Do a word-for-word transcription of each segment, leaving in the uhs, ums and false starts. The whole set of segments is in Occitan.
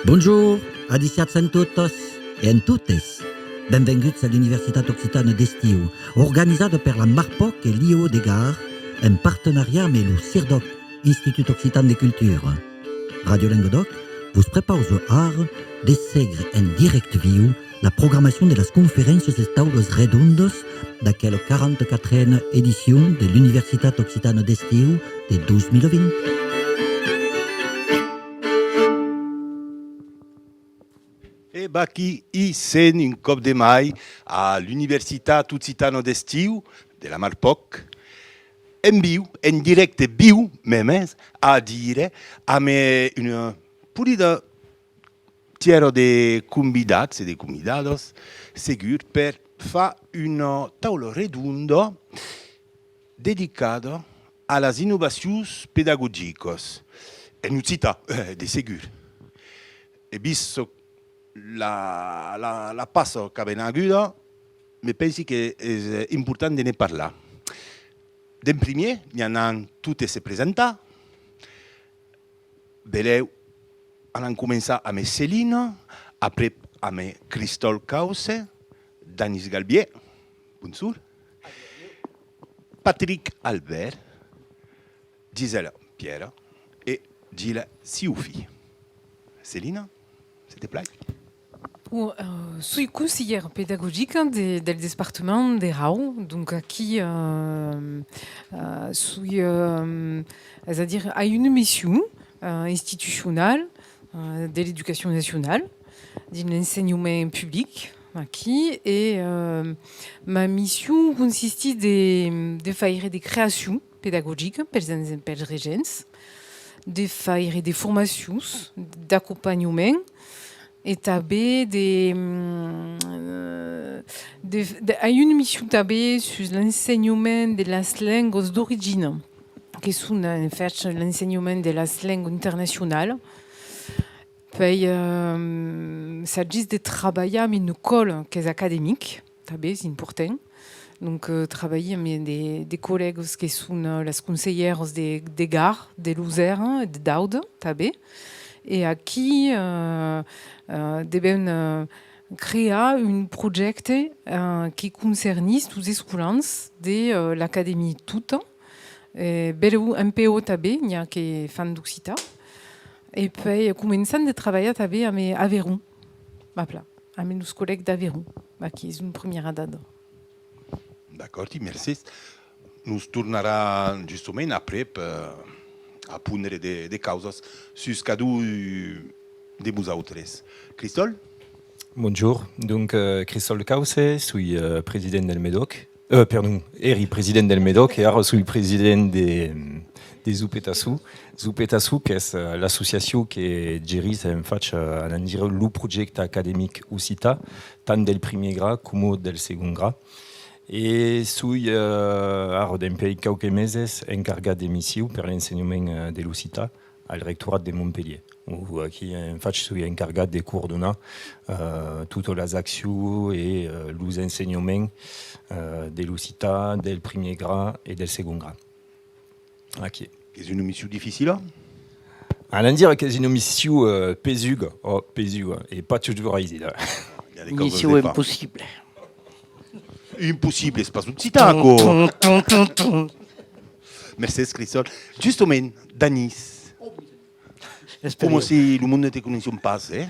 Bonjour, adissiatz en totas e en totes. Benvenguts a l'Universitat Occitana d'Estiu, organizada per la Marpoc e l'I O de Gard, en partenariat amb lo CIRDOC, Institut Occitan de Cultura. Ràdio Lengadòc vos prepausa ara de segre en dirècte viu la programacion de las conferéncias e taulas redondas d'aquela quaranta-quatrena edicion de l'Universitat Occitana d'Estiu de dos mila vint. E vaquí, i sèm un còp de mai a l'Universitat Occitana d'Estiu de la Marpoc, en viu, en dirècte viu, memes, a dire, amb una polida tièra de convidats e de convidadas, segur, per far una taula redonda dedicada a las innovacions pedagogicas en occitan, eh, de segur. E vist la, la, la passa qu'avèm aguda, me pensi que es, eh, important de ne parlar. D'en primièr, n'i anam totes se presentar. Belèu, anam començar amb Celina, aprèp amb Cristòl Causse, Danís Galvié, bonjour, Patrick Albert, Gisèla Pierre e Gilles Siufi. Celina, se te plai. Bon, euh, soi conselhièra pedagogica de, del despartament d'Erau, donc aquí, euh, euh, soi, euh, es a dire, ai una mission, euh, institucionala, euh, de l'educacion nacionala, dins l'ensenhament public, aquí, e, euh, ma mission consistís de, de faire de creacion pedagogica pels, pels regents, de faire de formacions, d'acompanhament, e tanben de, mm, euh, de, de, ai una mission tanben sus l'ensenhament de las lengas d'origina, que son, en fait, l'ensenhament de las lengas internacionalas. Puèi, euh, s'agís de trabalhar amb una còla qu'es academic, tanben es important. Donc, euh, trabalhi amb de, de collègas que son, euh, las conselhèras de, de Gard, de Losera e de d'Aude, tanben. E aquí, euh, euh, devèm, euh, crear un projècte, euh, que concernís los escolans de, euh, l'acadèmia tota, e belèu en P O tanben, n'i a que fan d'occitan. E puèi començam de trabalhar tanben amb Avairon, va plan, amb los collègas d'Avairon, vaquí, es una primièra dada. D'acòrdi, mercés. Nos tornarà justament aprèp, eh, apondre de, de causas sus cadun de vosautres. Cristòl? Bonjour, donc, euh, Cristòl Causse, soi, euh, president del MEDOC. Euh, perdon, èri president del MEDOC e ara soi president de, de Zupetassú. Zupetassú, qu'es, euh, l'associacion que gerís, en fach, euh, anam dire, lo projècte academic occitan, tant del primièr gra coma del segond gra. E soi, euh, ara, dempuèi quauques meses, encargat de mission per l'ensenhament, euh, de l'occitan al rectorat de Montpelhièr, ont aquí, en fach, soi encargat de coordonar, euh, totas las accions e, euh, los ensenhaments, euh, de l'occitan, del primièr gra e del segond gra. Aquí. Qu'es una mission dificila? Anam dire qu'es una mission, euh, pesuga, ò, pesuga, e pas totjorn aisida. Mission impossible. Impossible, es pas occitan, aquò. Mercés, Cristòl. Justament, Danís. Coma se lo monde te coneisson pas, eh?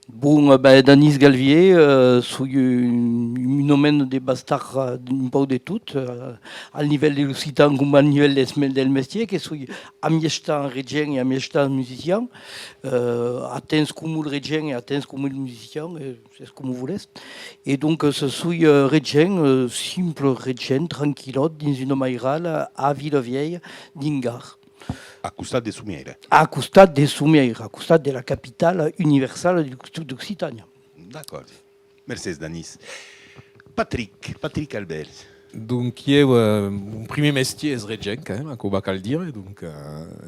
Bon, eh ben, Danís Galvié, eh, soi un, un òme de bastard, eh, un pauc de tot, eh, al nivèl de l'occitan coma al nivèl del, del mestièr, que soi a mièg temps regent e a mièg temps musician, eh, a temps coma lo regent e a temps coma lo musician, eh, es coma volètz. E donc, eh, soi, eh, regent, eh, simple regent, tranquillòt, dins una mairala a Vilavièlha, dins Gard. A costat de Somièira. A costat de Somièira, a costat de la capitala universala de l'Oc-, d'Occitània. D'acòrd. Mercés, Danís. Patrick, Patrick Albert. Donc, ieu, eh, mon primièr mestièr es regent, quand même, aquò va cal dire. Donc, eh,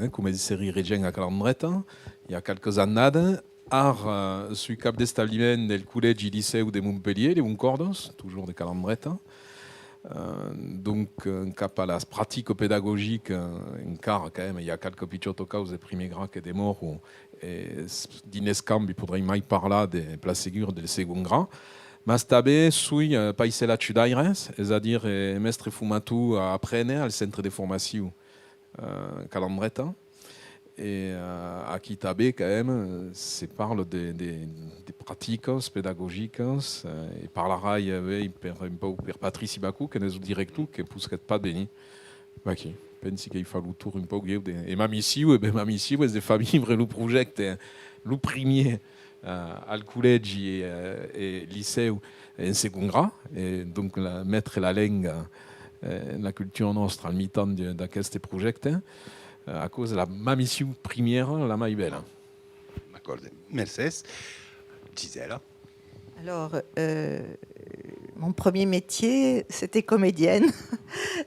eh, comencèri regent a Calandreta, i a qualques annadas. Ara, eh, soi cap d'establiment del collègi licèu de Montpelhièr, Leon Còrdas, totjorn de Calandreta. Eh, donc, eh, cap a las practicas pedagogicas, eh, encara quand même, i a qualques pichòtas causas de primièr gra que demòran, e s-, dins l'escambi podrem mai parlar de, plan segur, del segond gra. Mas tanben soi, eh, paiselat Chudaires, es a dire, eh, mèstre formator a Aprene, al centre de formacion, eh, Calandreta. E, eh, aquí tanben, quand même, se parla de, de, de practicas pedagogicas, eh, e parlarai, eh, uèi per, un pauc per Patrici Bacou, que n'es lo director, que posquèt pas venir. Vaquí, pensi qu'ai fach lo torn un pauc, ieu, de, e ma mission, e ben, ma mission es de far vivre lo projècte, lo primièr, eh, al collègi e, eh, e licèu en segond gra, e donc la, metre la lenga, eh, la cultura nòstra al mitan de, d'aqueste projècte, eh, aquò es la, ma mission primièra, la mai bèla. D'acòrd. Mercés. Gisèla. Alors, euh, mon premier métier, c'était comédienne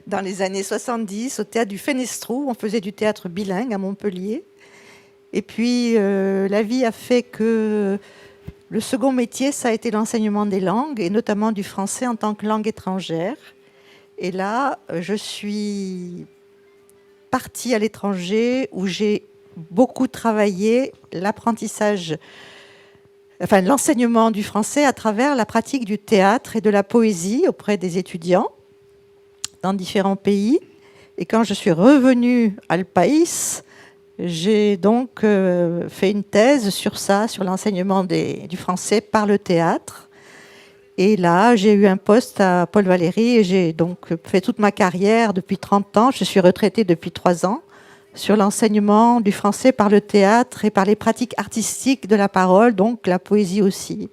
dans les années soixante-dix au théâtre du Fenestrou. On faisait du théâtre bilingue à Montpellier. Et puis, euh, la vie a fait que le second métier, ça a été l'enseignement des langues, et notamment du français en tant que langue étrangère. Et là, euh, je suis partie à l'étranger où j'ai beaucoup travaillé l'apprentissage, enfin, l'enseignement du français à travers la pratique du théâtre et de la poésie auprès des étudiants dans différents pays. Et quand je suis revenue à le pays, j'ai donc, euh, fait une thèse sur ça, sur l'enseignement des, du français par le théâtre. Et là, j'ai eu un poste à Paul Valéry et j'ai donc fait toute ma carrière depuis trente ans. Je suis retraitée depuis trois ans sur l'enseignement du français par le théâtre et par les pratiques artistiques de la parole, donc la poésie aussi.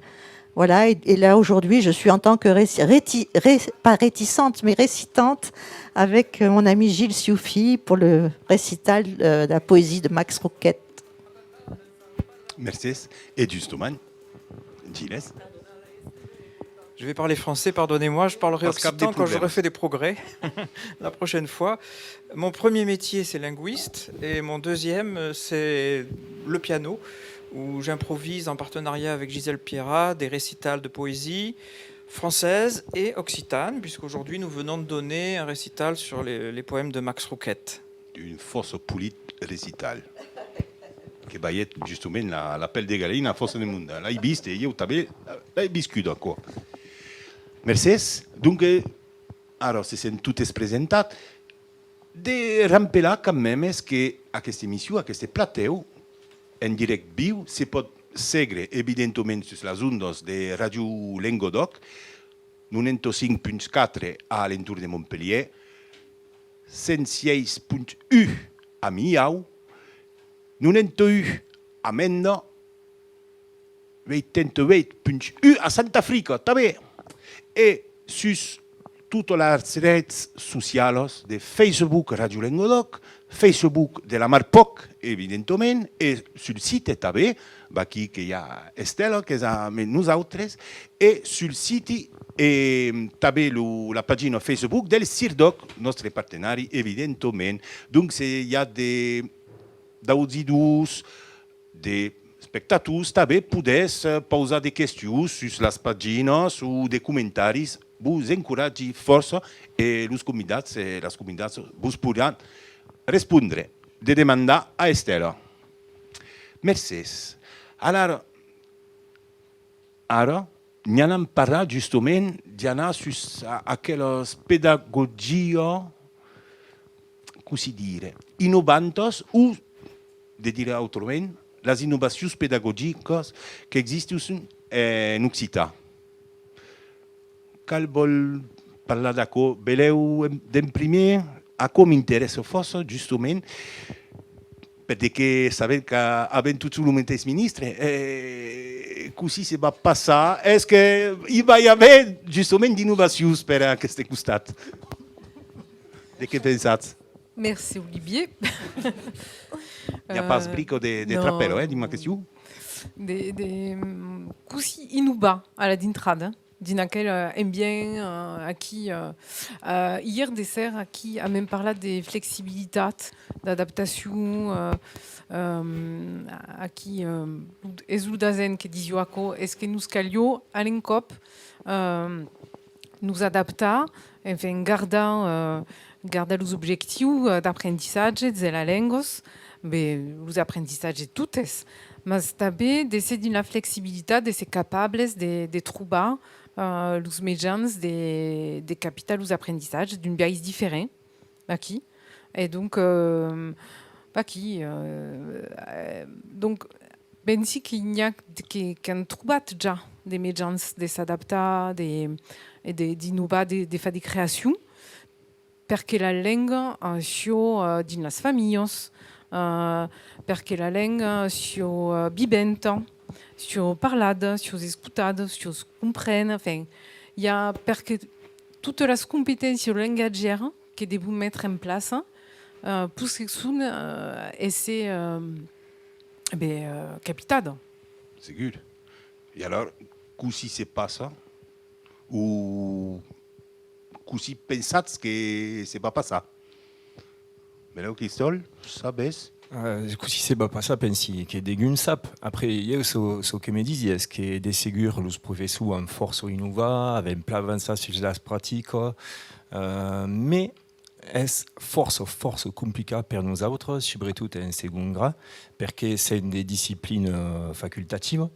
Voilà, et, et là aujourd'hui, je suis en tant que réci-, réti-, ré-, pas réticente, mais récitante avec, euh, mon ami Gilles Sioufi pour le récital, euh, de la poésie de Max Rouquette. Mercés. E justament, Gilles. Je vais parler français, pardonnez-moi, je parlerai occitan quand j'aurai fait des progrès la prochaine fois. Mon premier métier, c'est linguiste, et mon deuxième, euh, c'est le piano, où j'improvise en partenariat avec Gisèle Pierrat des récitals de poésie française et occitane, puisqu'aujourd'hui nous venons de donner un récital sur les, les poèmes de Max Rouquette. D'un fòrça polit recital. Que balhèt justament la, la pèl de galina a fòrça de monde. L'ai vist e ieu tanben l'ai viscut, aquò. Mercés. Donc, eh, ara se sèm totes presentats. De rampelar quand mèmes que aquesta emission, aqueste platèu, en dirèct viu, se pòt segre evidentament sus las ondas de Ràdio Lengadòc, nonanta cinc punt quatre a l'entorn de Montpelhièr, cent sièis punt un a Milhau, nonanta un a Menda, ueitanta ueit punt un a Santa Africa, tanben. E sus totas las rets socialas de Facebook Ràdio Lengadòc, Facebook de la Marpòc, evidentament, e sul site tanben, vaquí que i a Estela, qu'es amb nosautres, e sul site, e tanben lo, la pagina Facebook del CIRDÒC, nòstre partenari, evidentament. Donc, se i a de, d'audidors, de espectators, tanben podètz, eh, pausar de questions sus las paginas o de comentaris. Vos encoratgi fòrça e los convidats e las convidats vos podràn respondre, de demandar a Estela. Mercés. Alara, ara, n'anam parlar justament, d'anar sus a-, aquelas pedagogias, cossí dire, innovantas o, de dire autrament, las innovacions pedagogicas qu'existisson en occitan. Qual vòl parlar d'aquò? Belèu en, d'en primièr, aquò m'interèssa fòrça, justament, per de que sabèm qu'avèm totjorn lo meteis ministre, eh, cossí se va passar? Es que i va i aver, justament, d'innovacions per aqueste costat? De qué pensatz? Mercé, Olivier. N'i a pas, euh, brica de, de non, trapèla, eh, dins ma question. De, de, mm, cossí innovar a la dintrada, dins aquel, euh, ambient, euh, aquí, euh, euh, ièr de ser aquí avèm parlat de flexibilitat, d'adaptacion, euh, euh, aquí, euh, es lo Dasen que disiá aquò, es que nos caliá a l'encòp, euh, Nos adaptar, enfin, gardar, euh, gardar los objectius, euh, d'aprendissatge de las lengas, ben, los aprendissatges totes, mas tanben d'èsser dins la flexibilitat, d'èsser capables de, de trobar, euh, los mejans de, de capitar los aprendissatges d'un biais diferent, aquí. E donc, euh, aquí, euh, euh, donc, pensi que n'i a que, qu'an trobat ja de mejans de s'adaptar, de, e de, d'innovar, de, de far de creacion, per que la lenga, euh, siá, euh, dins las familhas, euh, per que la lenga siá, euh, viventa, siá parlada, siá escotada, siá comprena, enfin, i a per que totas las competéncias lengatgièras que devon metre en plaça, euh, posquèsson, euh, èsser, euh, ben, euh, capitadas. Segur. E alors, cossí se passa o cossí pensatz que se va passar? Benlèu, Cristòl, sabes? Euh, cossí se va passar, pensi que degun sap. Après, ieu, çò, çò que me disi es que, de segur, los professors an fòrça innovat, avèm plan avançat sus las practicas, euh, mès es fòrça, fòrça complicat per nosautres, subretot en segond gra, perque sèm de disciplina facultativa.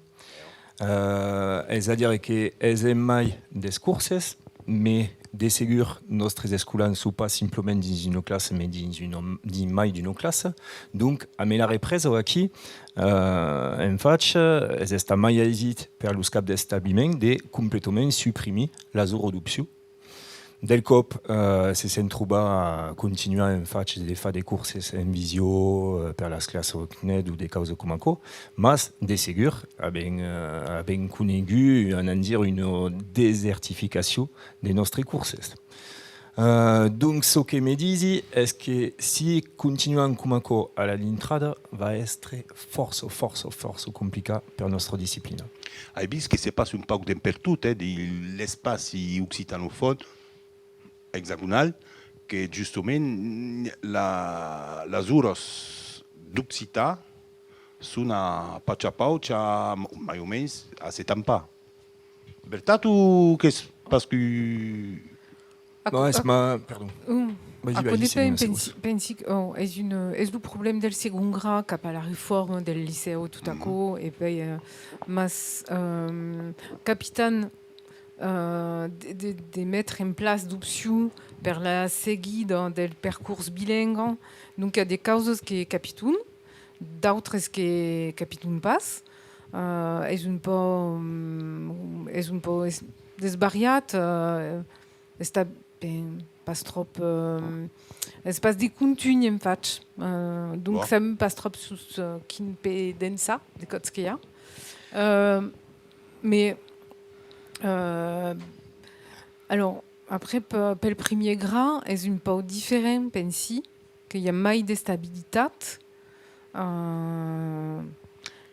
Euh, es a dire que es en mai dels corses, mès de segur nòstres escolans son pas simplament dins una classa, mès dins una, dins mai d'una classa. Donc, amb la represa aquí, euh, en fach, es estat mai aisit per los caps d'establiment de completament suprimir las oras d'opcion. Del còp, euh, se sèm trobats a continuar en fach de far de corses en visio, euh, per las classas CNED o de causas coma aquò, mas, de segur, avèm, euh, avèm conegut, anam dire, una desertificacion de nòstres corses. Euh, donc, çò que me disi es que si continuam coma aquò a la dintrada, va èstre fòrça, fòrça, fòrça complicat per nòstra disciplina. Ai vist que se passa un pauc d'en pertot, eh, dins l'espaci occitanofòn, exagonal, que justament la, las oras d'occitan son a pauc a pauc, a, mai o mens, a se tampar. Vertat o qu'es pas que... Aquò, non, es aquò, ma... Perdon. Mm. Vas-y, aquò vas-y, depend, Céline, pensi, pensi que, oh, es un, es lo problèma del segond gra cap a la reforma del licèu, tot aquò, e puèi, euh, mas, euh, capitam, euh, de, de, de metre en plaça d'opcions per la seguida del percors bilengue. Donc, i a de causas que capitam, d'autres que capitam pas. Euh, es un pauc, mm, es un pauc es-, desvariat, euh, es ta-, ben, pas tròp, euh, es pas de contunh en fach. Euh, donc, sabem pas tròp sus, euh, quin pè dançar, de còps que i a. Euh, mès, euh, alors, après, pe-, pel primièr gra, es un pauc diferent, pensi, que i a mai d'estabilitat. Euh,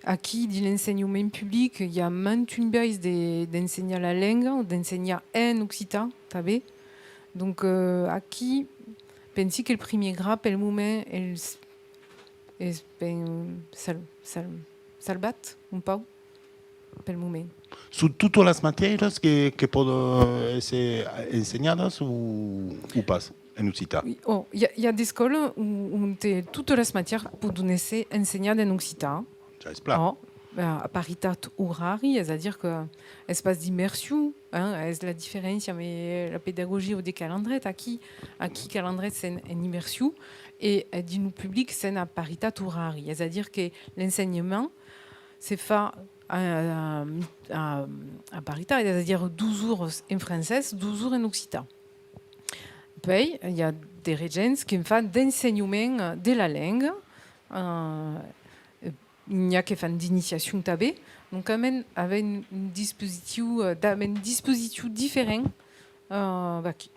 aquí, dins l'ensenhament public, i a mantun biais de, d'ensenhar la lenga o d'ensenhar en occitan, tanben. Donc, euh, aquí, pensi que el primièr gra, pel moment, es, es ben sal-, sal-, salvat un pauc. Pel moment. Son totas las matièras que, que pòdon èsser ensenhadas o, o pas en occitan? Oui, oh, i a, i a d'escòlas on, onte totas las matièras pòdon èsser ensenhadas en occitan. Ja es plan. Oh, a paritat orari, es a dire que es pas d'immersion, hein, es la diferéncia amb la pedagogia o de Calandreta. Aquí, aquí Calandreta sèm en immersion e, eh, dins lo public sèm a paritat orari, es a dire que l'ensenhament se fa a, a, a, a paritat, es a dire dos oras en francés, dos oras en occitan. Puèi, i a de regents que fan d'ensenhament de la lenga, eh, n'i a que fan d'iniciacion tanben, donc avèm, avèm un dispositiu, eh, avèm un dispositiu diferent, eh, vaquí.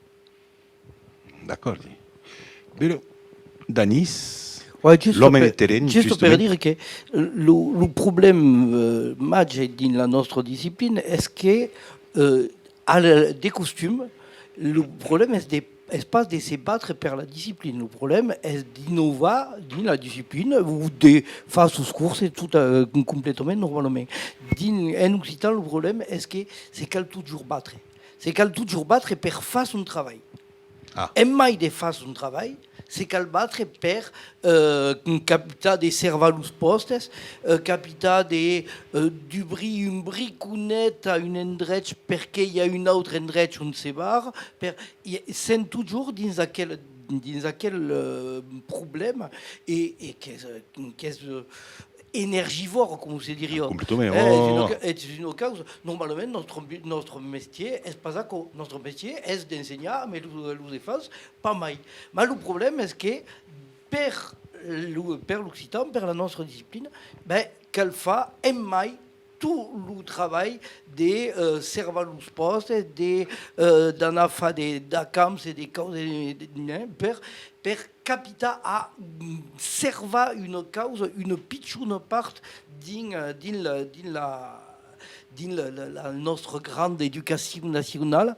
D'acòrdi. Però, Danís, ouais, juste l'òme per, de terren, juste per justament dire que lo, lo problèma, euh, màger dins la nòstra disciplina es que, euh, a la, de costum, lo problèma es de, es pas de se batre per la disciplina, lo problèma es d'innovar dins la disciplina o de far sos corses tot, euh, completament normalament. Dins, en occitan, lo problèma es que se cal totjorn batre. Se cal totjorn batre per far son trabalh. Ah. En mai de far son trabalh, se cal batre per, eh, capitar de servar los pòstes, eh, capitar de, eh, dubrir un briconet a un endrech perque i a un autre endrech ont se barra, per, i, sèm totjorn dins aquel, dins aquel, eh, problèma e, e qu'es, qu'es, eh, energivòr, com se diriá. Completament, eh, es una, oh, ca-, es una causa. Normalament, nòstre, nòstre mestièr es pas aquò. Nòstre mestièr es d'ensenhar amb los, los enfants, pas mai. Mas lo problèma es que per lo, per l'occitan, per la nòstra disciplina, ben, cal far en mai tot lo trabalh de, eh, servar los pòstes, de, eh, d'anar far de, d'acamps e de causas, de, de, de, per, per capitar a, mm, servar una causa, una pichona part dins, eh, dins la, dins la, dins la, la, la nòstra granda educacion nacionala,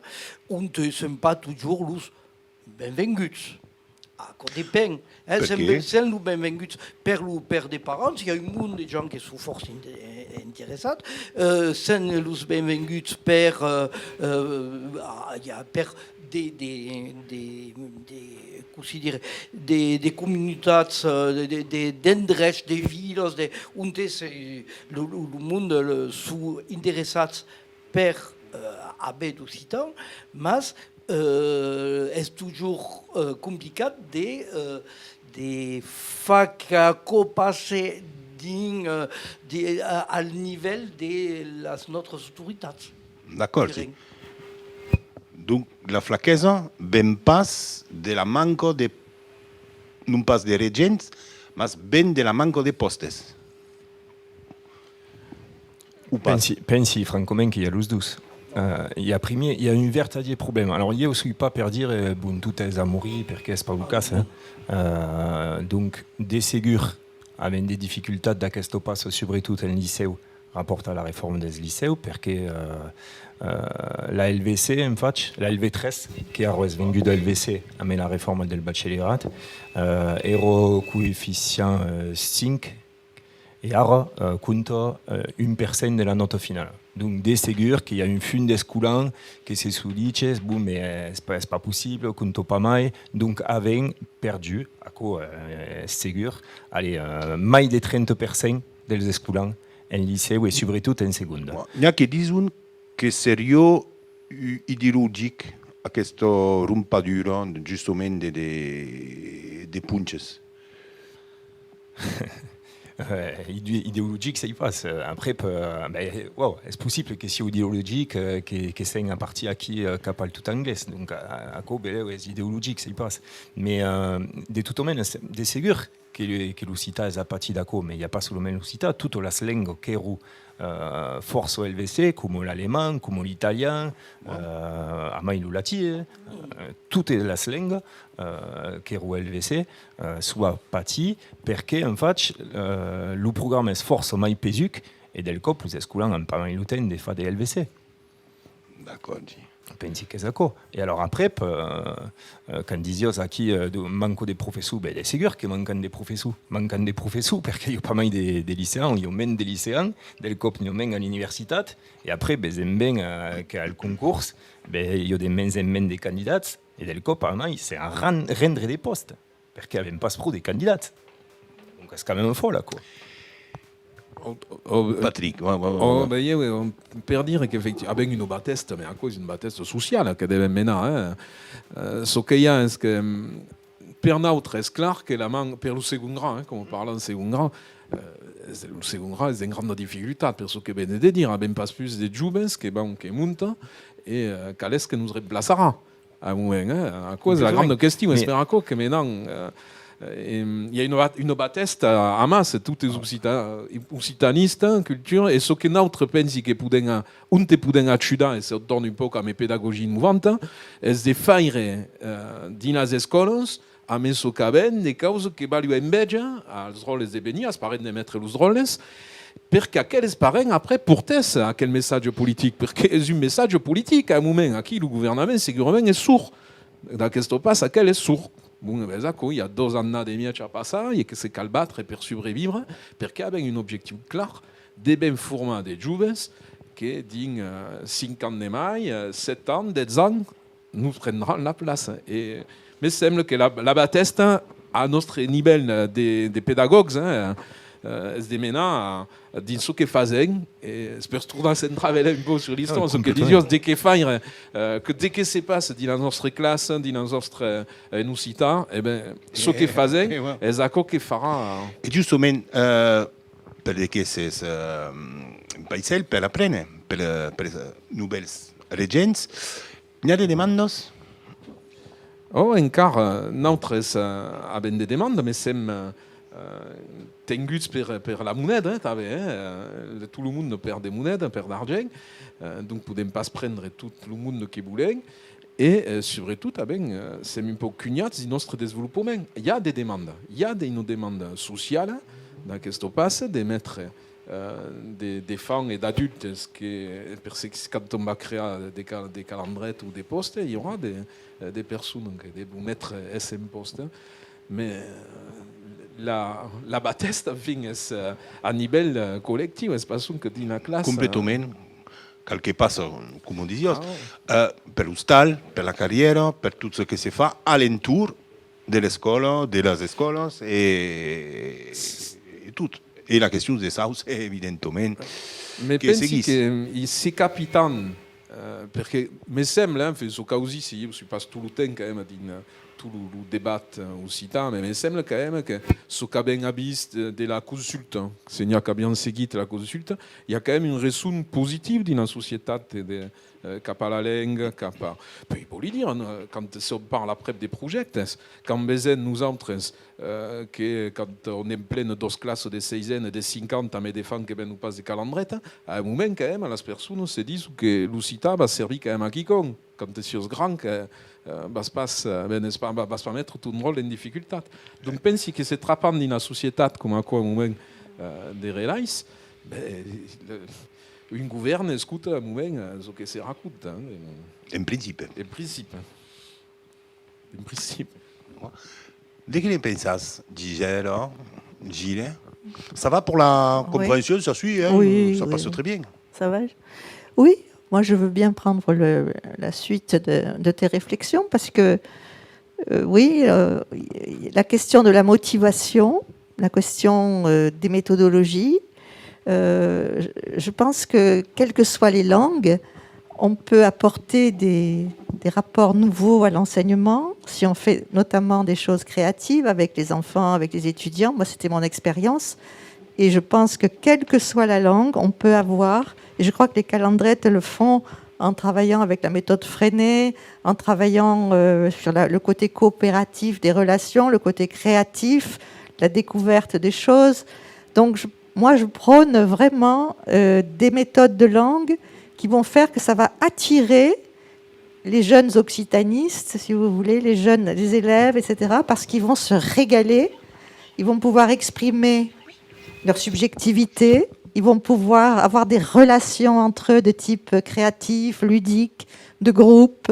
ont sèm pas totjorn los benvenguts. Aquò depend, eh, sèm, sèm los benvenguts per lo, per de parents, i a un mond de gens que son fòrça inte-, interessats, eh, sèm los benvenguts per, eh, eh, ah, i a per de, de, de, de, cossí dire, de, de comunitats, eh, de, de, de, d'endrechs, de vilas, de, onte se, lo, lo, lo monde, le, son interessats per, eh, aver d'occitan, mas, eh, es totjorn, eh, complicat de, eh, de far qu'aquò passe dins, eh, de, a, al nivèl de las nòstras autoritats. D'acòrd, sí. Direm. Donc, la flaquesa ven pas de la manca de, non pas de regents, mas ven de la manca de pòstes. O pas? Pensi, pensi francament que i a los dos. Eh, i a primièr, i a un vertadièr problèma. Alors, ieu soi pas per dire, eh, bon, tot es a morir, perque es pas lo cas, eh. Eh, donc, de segur, avèm de dificultats d'aquesta passa, subretot en licèu, rapòrt a la reforma dels licèus, perque, eh, eh, la L V C, en fach, la L V tres, que ara es venguda L V C amb la reforma del bachelierat, eh, èra coeficient, eh, cinc, e ara, eh, compta, eh, un per cent de la nòta finala. Donc, de segur que i a un fum d'escolans que se son diches, bon, mas es pas, es pas possible, compta pas mai. Donc, avèm perdut, aquò, eh, es segur, allez, eh, mai de trenta per cent dels escolans en licèu e subretot en segonda. Bon, n'i a que dison que seriá u-, ideologic aquesta rompadura, justament, de, de, de ponches. Eh, ide-, ideologic, sai pas. Eh, aprèp, eh, ben, wow, es possible que siá ideologic, eh, que, que sèm a partir aquí, eh, cap al tot anglés. Donc, a-, aquò, belèu, es ideologic, sai pas. Mas, eh, de tota mena, de segur que, que l'occitan es a patir d'aquò, mas i a pas solament l'occitan, totas las lengas qu'èran, eh, fòrça L V C, coma l'alemand, coma l'italian, eh, amai lo latin, eh, totas las lengas, eh, qu'èran L V C, eh, son a patir, perque, en fach, eh, lo programa es fòrça mai pesuc, e del còp, los escolans an pas mai lo temps de far de L V C. D'acòrd, sí. Pensi qu'es aquò. E alòrs, aprèp, eh, eh, quand disiás aquí, eh, de, manca de professors, ben, de segur que mancan de professors. Mancan de professors perque i a pas mai de, de liceans, i a mens de liceans, del còp n'i a mens a l'universitat, e aprèp, vesèm ben, eh, qu'al concors, ben, i a de mens en mens de candidats, e del còp, amai, se a ran-, rendre de pòstes. Perque avèm pas pro de candidats. Donc es quand même fòl, aquò. Patrick, va, va, va, va. Ben, ieu, eh, per dire qu'efectivament, avèm una batèsta, mas aquò es una batèsta sociala que devèm menar, eh. Eh, çò que i a es que, mm, per nautres, es clar que la man-, per lo segond gra, eh, coma parlam segond gra, eh, es, lo segond gra es en granda dificultat, per çò que vene de dire, avèm pas pus de jovens que van, que montan, e, eh, qual es que nos remplaçarà? A un moment, eh? Aquò es la granda question, es per aquò que menam, eh, em, i a una bat-, una batèsta amassa, tot es occita-, occitanistas, cultura, e çò que nautres pensi que podèm a-, onte podèm ajudar, e se torna un pauc a me pedagogia innovanta, es de faire, eh, dins las escòlas, amé çò qu'avèm, de causas que balhan enveja als dròlles de venir, als parents de metre los dròlles, perque aqueles parents, après, portèsson aquel messatge politic, perque es un messatge politic, a un moment, aquí, lo governament, segurament, es sord. D'aquesta pas, aquel es sord. Bon, e ben, aquò, i a dos annadas e mièja a passar, e que se cal batre per subreviure, perque avèm un objectiu clar, devèm formar de joves que dins, eh, cinc ans de mai, eh, sèt ans, dètz ans, nos prendràn la plaça. E me sembla que la, la batèsta, a nòstre nivèl, eh, de, de pedagògs, eh, eh, es de menar a, dins çò que fasèm, e es per tornar centrar un pauc sus l'istòria, çò que disiás, de qué faire, eh, que, de qué se passa dins la nòstra classa, dins la nòstra, eh, en occitan, e ben, çò que fasèm es aquò que farà. E justament, eh, per de que s'es, eh, un paisèl per aprene, per, per, eh, novèls regents, n'i a de demandas? Oh, encara, nautres, eh, avèm de demandas, me sèm, eh, eh, tenguts per, per la moneda, eh, tanben, eh, eh, tot lo monde pèrd de moneda, pèrd d'argent, eh, donc podèm pas prendre tot lo monde que volèm, e, eh, subretot, tanben, eh, sèm un pauc cunhats dins nòstre desvolopament. I a de demandas, i a de, una demanda sociala d'aquesta passe de metre, eh, de, d'enfants e d'adultes que, per se, quand on va crear de cal-, de calandreta o de pòste, i aurà de, eh, de personas que devon èstre, èstre en pòste, mès, eh, la, la batèsta, enfin, es, eh, a nivèl, eh, collectiu, es pas sonque dins la classa. Completament. Cal que passa, coma disiás, eh, per l'ostal, per la carrièra, per tot çò que se fa a l'entorn de l'escòla, de las escòlas e, e tot. E la question de sauce, evidentament, me que pensi seguís. Que i se capitan, eh, perque me sembla, enfin, çò qu'ausissi, ieu soi pas tot lo temps quand même dins, eh, tot lo, lo debat, eh, occitan, mès me sembla quand même que çò qu'avèm avist de, de la consulta, se n'i a qu'avián seguit la consulta, i a quand même un resson positiu dins la societat de, eh, cap a la lenga, cap a... Puèi, vòli dire, eh, quand se parla aprèp de projèctes, quand vesèm nosautres, eh, que quand on emplena doas classas de sisena e de cinquanta amb d'enfants que venon pas de Calandreta, a un moment, quand même, las personas se dison que l'occitan va servir quand même a quicòm. Quand siás grand, que, eh, vas pas, eh, ben, es pas, va-, vas pas metre ton dròlle en dificultat. Donc, pensi que se trapam dins la societat coma aquò, un moment, eh, de relais, ben, le, un govèrn escota un moment, eh, çò que se raconta, eh. En principi. En principi. En principi. De qué ne pensas, Gisèla, Gilles? Ça va pour la compréhension, ça suit, hein? Oui, ça passe très bien. Ça va? Oui, moi je veux bien prendre le, la suite de, de tes réflexions parce que, euh, oui, euh, la question de la motivation, la question, euh, des méthodologies, euh, je, je pense que quelles que soient les langues, on peut apporter des, des rapports nouveaux à l'enseignement, si on fait notamment des choses créatives avec les enfants, avec les étudiants. Moi, c'était mon expérience. Et je pense que quelle que soit la langue, on peut avoir, et je crois que les Calandrettes le font en travaillant avec la méthode Freinet, en travaillant, euh, sur la, le côté coopératif des relations, le côté créatif, la découverte des choses. Donc, je, moi, je prône vraiment, euh, des méthodes de langue qui vont faire que ça va attirer les jeunes occitanistes, si vous voulez, les jeunes, les élèves, et cetera, parce qu'ils vont se régaler, ils vont pouvoir exprimer leur subjectivité, ils vont pouvoir avoir des relations entre eux de type créatif, ludique, de groupe,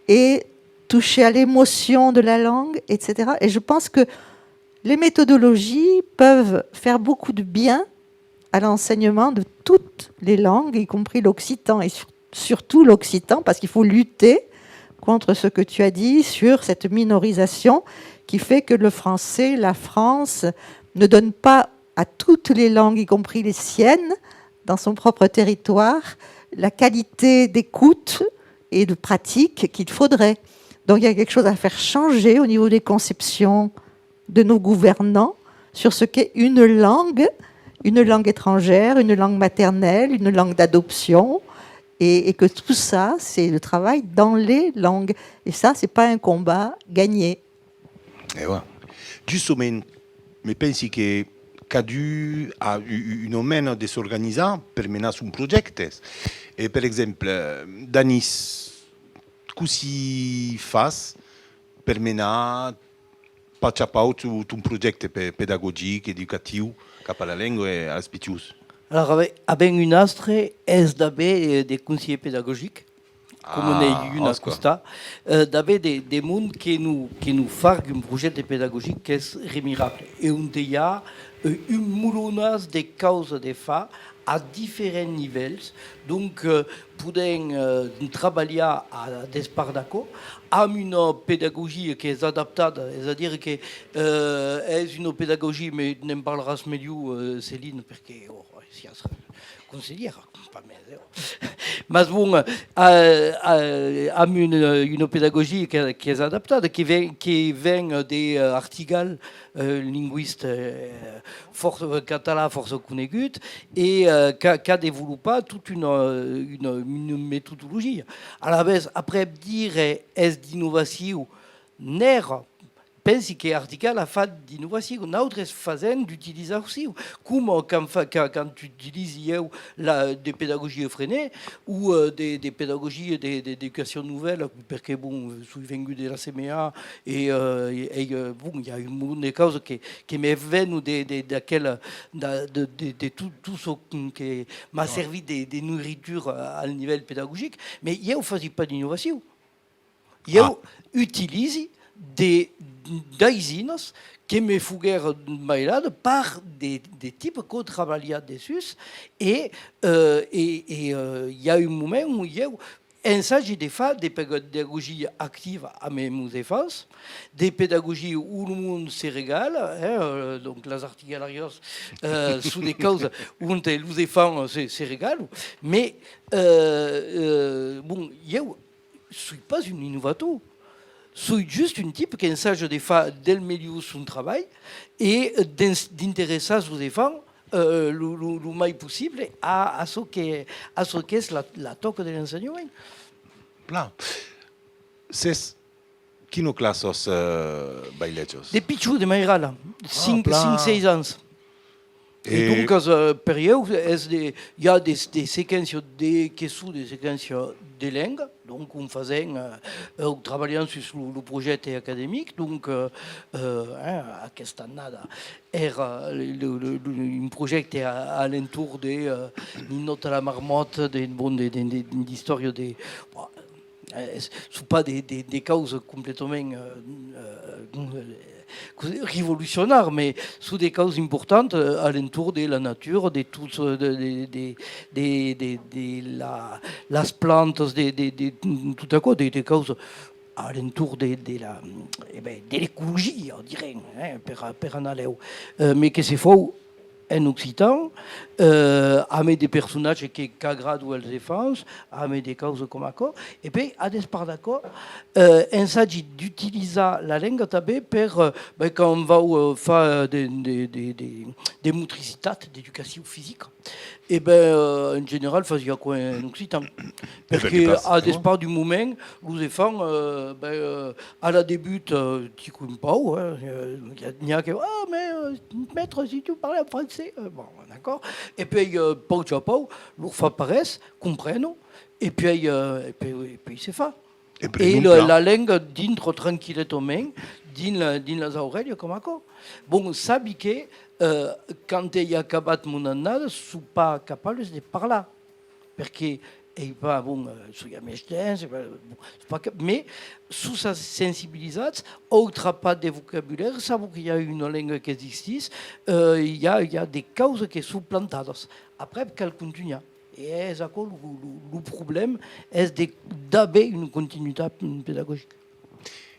et toucher à l'émotion de la langue, et cetera. Et je pense que les méthodologies peuvent faire beaucoup de bien à l'enseignement de toutes les langues, y compris l'occitan et sur-, surtout l'occitan, parce qu'il faut lutter contre ce que tu as dit sur cette minorisation qui fait que le français, la France, ne donne pas à toutes les langues, y compris les siennes, dans son propre territoire, la qualité d'écoute et de pratique qu'il faudrait. Donc il y a quelque chose à faire changer au niveau des conceptions de nos gouvernants sur ce qu'est une langue, une langue étrangère, une langue maternelle, une langue d'adoption, et, et que tout ça, c'est le travail dans les langues. Et ça, c'est pas un combat gagné. E voilà. Justament, me pensi que cadun a u-, u-, una mena de s'organizar per menar son projècte. E, per exemple, Danís, cossí fas per menar pauc a pauc ton, ton projècte pe-, pedagogic, educatiu, cap a la lenga e als pichons? Alors, avè-, avèm un astre, es d'aver, eh, de conselhèrs pedagogics. coma n'ei un a costat, eh, d'aver de, de mond que nos, que nos fargue un projècte pedagogic qu'es remirable e onte i a, eh, un molonàs de causas de far a diferents nivèls. Donc, eh, podèm, eh, trabalhar a despart d'aquò amb una pedagogia qu'es adaptada, es a dire que, eh, es una pedagogia, me ne'n parlaràs melhor, eh, Céline, perque, oh, siás conselhièra, pas mès, eh. Mas bon, eh, eh, amb una, una pedagogia que, qu'es adaptada, que ven, que ven de, eh, Artigal, eh, lingüista, eh, fòrça, eh, català fòrça conegut, e, eh, qu'a, qu'a developat tota una, una, una metodologia. Alavetz, aprèp dire es d'innovacion, n'èra, pensi que Artigal a fat d'innovacion, nautres fasèm d'utilizacion, coma quand fa, quand, quand utilisi ieu la, de pedagogia Freinet, o, eh, de, de pedagogia de, de, d'educacion novèla, perque, bon, soi vengut de la C M A e, eh, e, e, eh, bon, i a un molon de causas que, que me venon de, de, d'aquela, de, de, de, de tot, tot çò que m'a servit de, de noiritura al nivèl pedagogic, mas ieu fasi pas d'innovacion. Ieu utilisi de, d'aisinas que me foguèron bailadas per de, de tipes qu'an trabalhat dessús e, eh, e, e, eh, i a un moment ont ieu ensagi de far de pedagogia activa amb mos enfants, de pedagogia ont lo mond se regala, eh, eh, donc las artigalariás, eh, son de causas ont los enfants se, se regalan, mas, eh, eh, bon, ieu soi pas un innovator. Soi just un tipe qu'ensaja de far del melhor son trabalh e d'ins-, d'interessar sos enfants, eh, lo, lo, lo mai possible a, a çò que, a çò qu'es la, la tòca de l'ensenhament. Plan. Sètz, quina classa, eh, bailetjatz? De pichons, de mairala, cinc, plan, cinc, sièis ans. E, e doncas, eh, per ieu, es de, i a de, de sequéncias de, que son de sequéncias de lenga, donc, ont fasèm, eh, o trabalham sus lo, lo projècte academic, donc, eh, eh, eh, aquesta annada èra lo, lo, lo, un projècte a, a l'entorn de, eh, Ninòta la marmòta, de, bon, de, de, de, d'istòria de, bon, eh, son pas de, de, de causas completament, eh, eh, revolucionàrias, mas son de causas importantas, eh, a l'entorn de la natura, de tot, eh, de, de, de, de, de, de la, las plantas, de, de, de tot aquò, de, de causas a l'entorn de, de la, eh ben, de l'ecologia, direm, eh, per, per anar lèu, eh, mas que se fau en occitan, eh, amé de personatges que, qu'agradan als enfants, amé de causas coma aquò. E puèi, a despart d'aquò, eh, ensagi d'utilizar la lenga tanben per, eh, ben, quand vau, eh, far de, de, de, de, de motricitat, d'educacion fisica. E ben, eh, en general, fasi aquò en occitan. Perque, a despart d'un moment, los enfants, eh, ben, eh, a la debuta, eh, ticon un pauc, eh, eh, n'i a, n'i a que, ah, mais, eh, maître, si tu parlais en français, eh, bon, d'accord. E puèi, eh, pauc a pauc, lor fa pas res, comprenon, e puèi, eh, e puèi, e puèi se fa. E la, la lenga dintra tranquilletament dins la, dins las aurelhas coma aquò. Bon, sabi que, eh, quand èi acabat mon annada, son pas capables de parlar, perque èi pas, bon, eh, soi a mièg temps, eh, bon, son pas cap-, mas son sa-, sensibilizats, an trapat de vocabulari, sabon que i a una lenga qu'existís, eh, i a, i a de causas que son plantadas. Aprèp, cal contunhar. E es aquò lo, lo, lo problèma, es de, d'aver una continuitat pedagogica.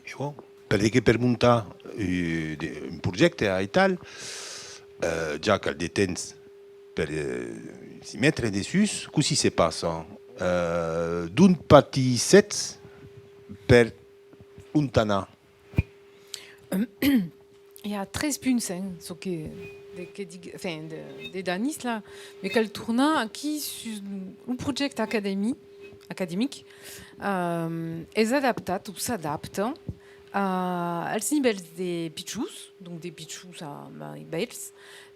E bon, per de que per montar, eh, de, un projècte aital, eh, ja cal de temps per, eh, s'i metre dessús. Cossí se passa? Eh, d'ont partissètz per ont anar? I a tres punts, hein, çò que, de, que dig-, enfin, de, de Danis, là, mas cal tornar aquí sus lo projècte acadèmi-, academic. Euh, es adaptat o s'adapta a, als nivèls de pichons, donc de pichons a mai bèls,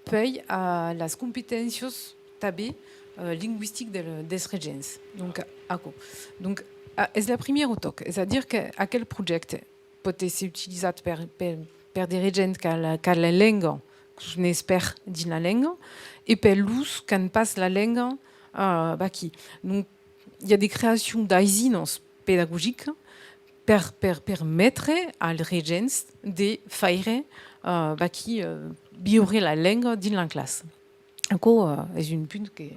puèi a las competéncias tanben, euh, lingüistic del, dels regents. Donc, aquò. Donc, a, es la primièra tòca, es a dire que aquel projècte pòt èsser utilizat per, per, per de regents qu'a la, qu'a la lenga, qu'an un espèr dins la lenga, e per los qu'an pas la lenga, eh, vaquí. Donc, i a de creacion d'aisinas pedagogicas per, per permetre als regents de faire, eh, vaquí, eh, viure la lenga dins la classa. Aquò, eh, es un punt que...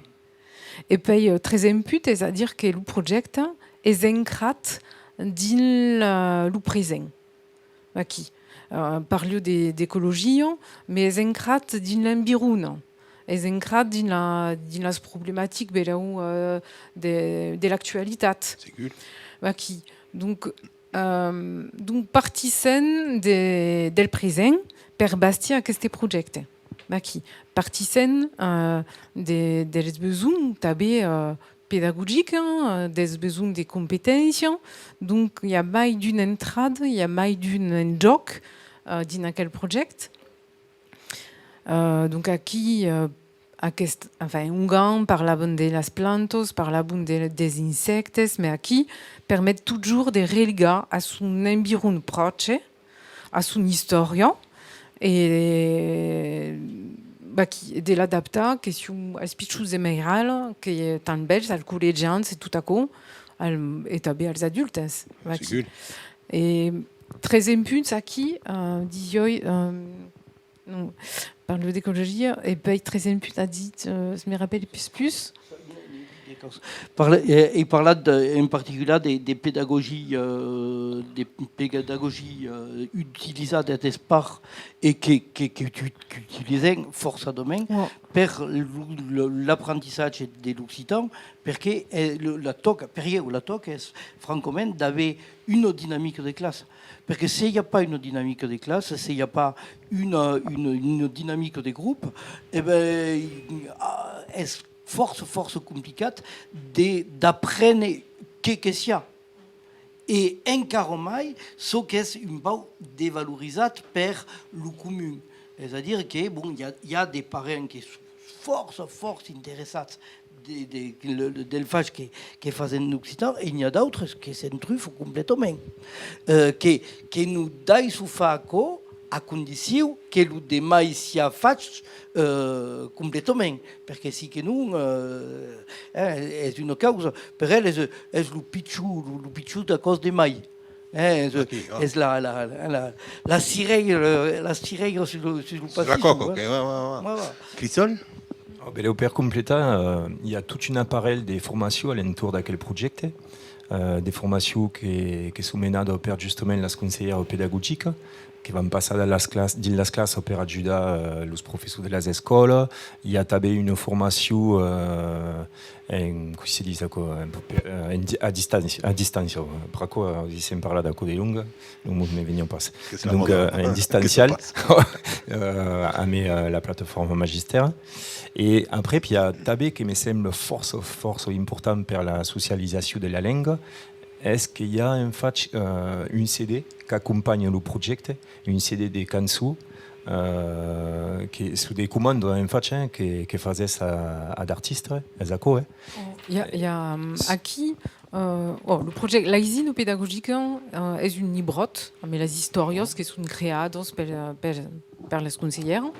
E pèi, eh, tresen punt, es a dire que lo projècte es ancrat dins, eh, lo present. Vaquí. Eh, parli de, d'ecologia, mas es ancrat dins l'environa. Es ancrat dins la, dins las problematicas, belèu, eh, de, de l'actualitat. Segur. Vaquí. Donc, eh, donc partissèm de, del present per bastir aqueste projècte. Vaquí. Partissèm, eh, de, dels besonhs, tanben, eh, pedagogics, eh, dels besonhs de competéncia. Donc, i a mai d'una entrada, i a mai d'un enjòc, eh, dins aquel projècte. Eh, donc, aquí, eh, aquest, enfin, ongan parlavan de las plantas, parlavan de, dels insèctes, mas aquí permet totjorn de religar a son environ pròche, a son istòria, e, vaquí, de l'adaptar, que siá als pichons de mairala, que tan bèls, als collegians e tot aquò, al, e tanben als adultes, vaquí. Segur. E tresen punts aquí, eh, disiái, eh, non, parli d'ecologia, e pèi tresen punts a dit, eh, se me rapèli pus pus. Parla, eh, ai parlat de, en particular de, de pedagogia, eh, de pedagogia, eh, utilizada d'espart e que, que, que uti-, qu'utilizem forçadament per lo, lo, l'aprentissatge de l'occitan, perque, eh, lo, la tòca, per ieu, la tòca es, francament, d'aver una dinamica de classa. Perque se i a pas una dinamica de classa, se i a pas una, una, una dinamica de grop, e ben, ah, es fòrça, fòrça complicat de, d'aprene qué que siá. E encara mai, çò qu'es un pauc devalorizat per lo comun. Es a dire que, bon, i a, i a de parents que son fòrça, fòrça interessats de, de, le, le, del fach que, que fasèm d'occitan, e n'i a d'autres que se'n trufan completament. Eh, que, que nos daissan far aquò a condicion que lo demai siá fach, eh, completament, perque si que non, eh, eh, es una causa, per eles es, es lo pichon, lo, lo pichon d'aquò's demai. Eh, es, es la, la, la, la cireira, la cireira sus lo, sus lo pastisson, eh. Sus la còca, ok, ouais, ouais, ouais. Ouais, ouais. Cristòl? Oh, belèu per completar, eh, i a tot un aparelh de formacion a l'entorn d'aquel projècte, eh, de formacion que, que son menadas per justament las conselhèras pedagogicas, que van passar dins las clas-, dins las classas per ajudar, eh, los professors de las escòlas. I a tanben una formacion, eh, en, cossí se ditz aquò, en, eh, en di-, a distància, a distància, eh, pr'aquò, eh, si sèm parlat d'aquò de longa, lo mot me veniá pas. Donc, eh, en distancial, eh, amb, eh, la plataforma Magistèr. E aprèp, i a tanben que me sembla fòrça, fòrça important per la socializacion de la lenga, es que i a en fach, eh, un C D qu'acompanha lo projècte, un C D de cançons, eh, que son de comandas, en fach, eh, que, que fasètz a, a d'artistas, es aquò, eh? Oh, i a, i a, mm, aquí, eh, oh, lo projècte, l'aisina pedagogica, eh, es un libròt amb las istòrias que son creadas per, per, per las conselhèras,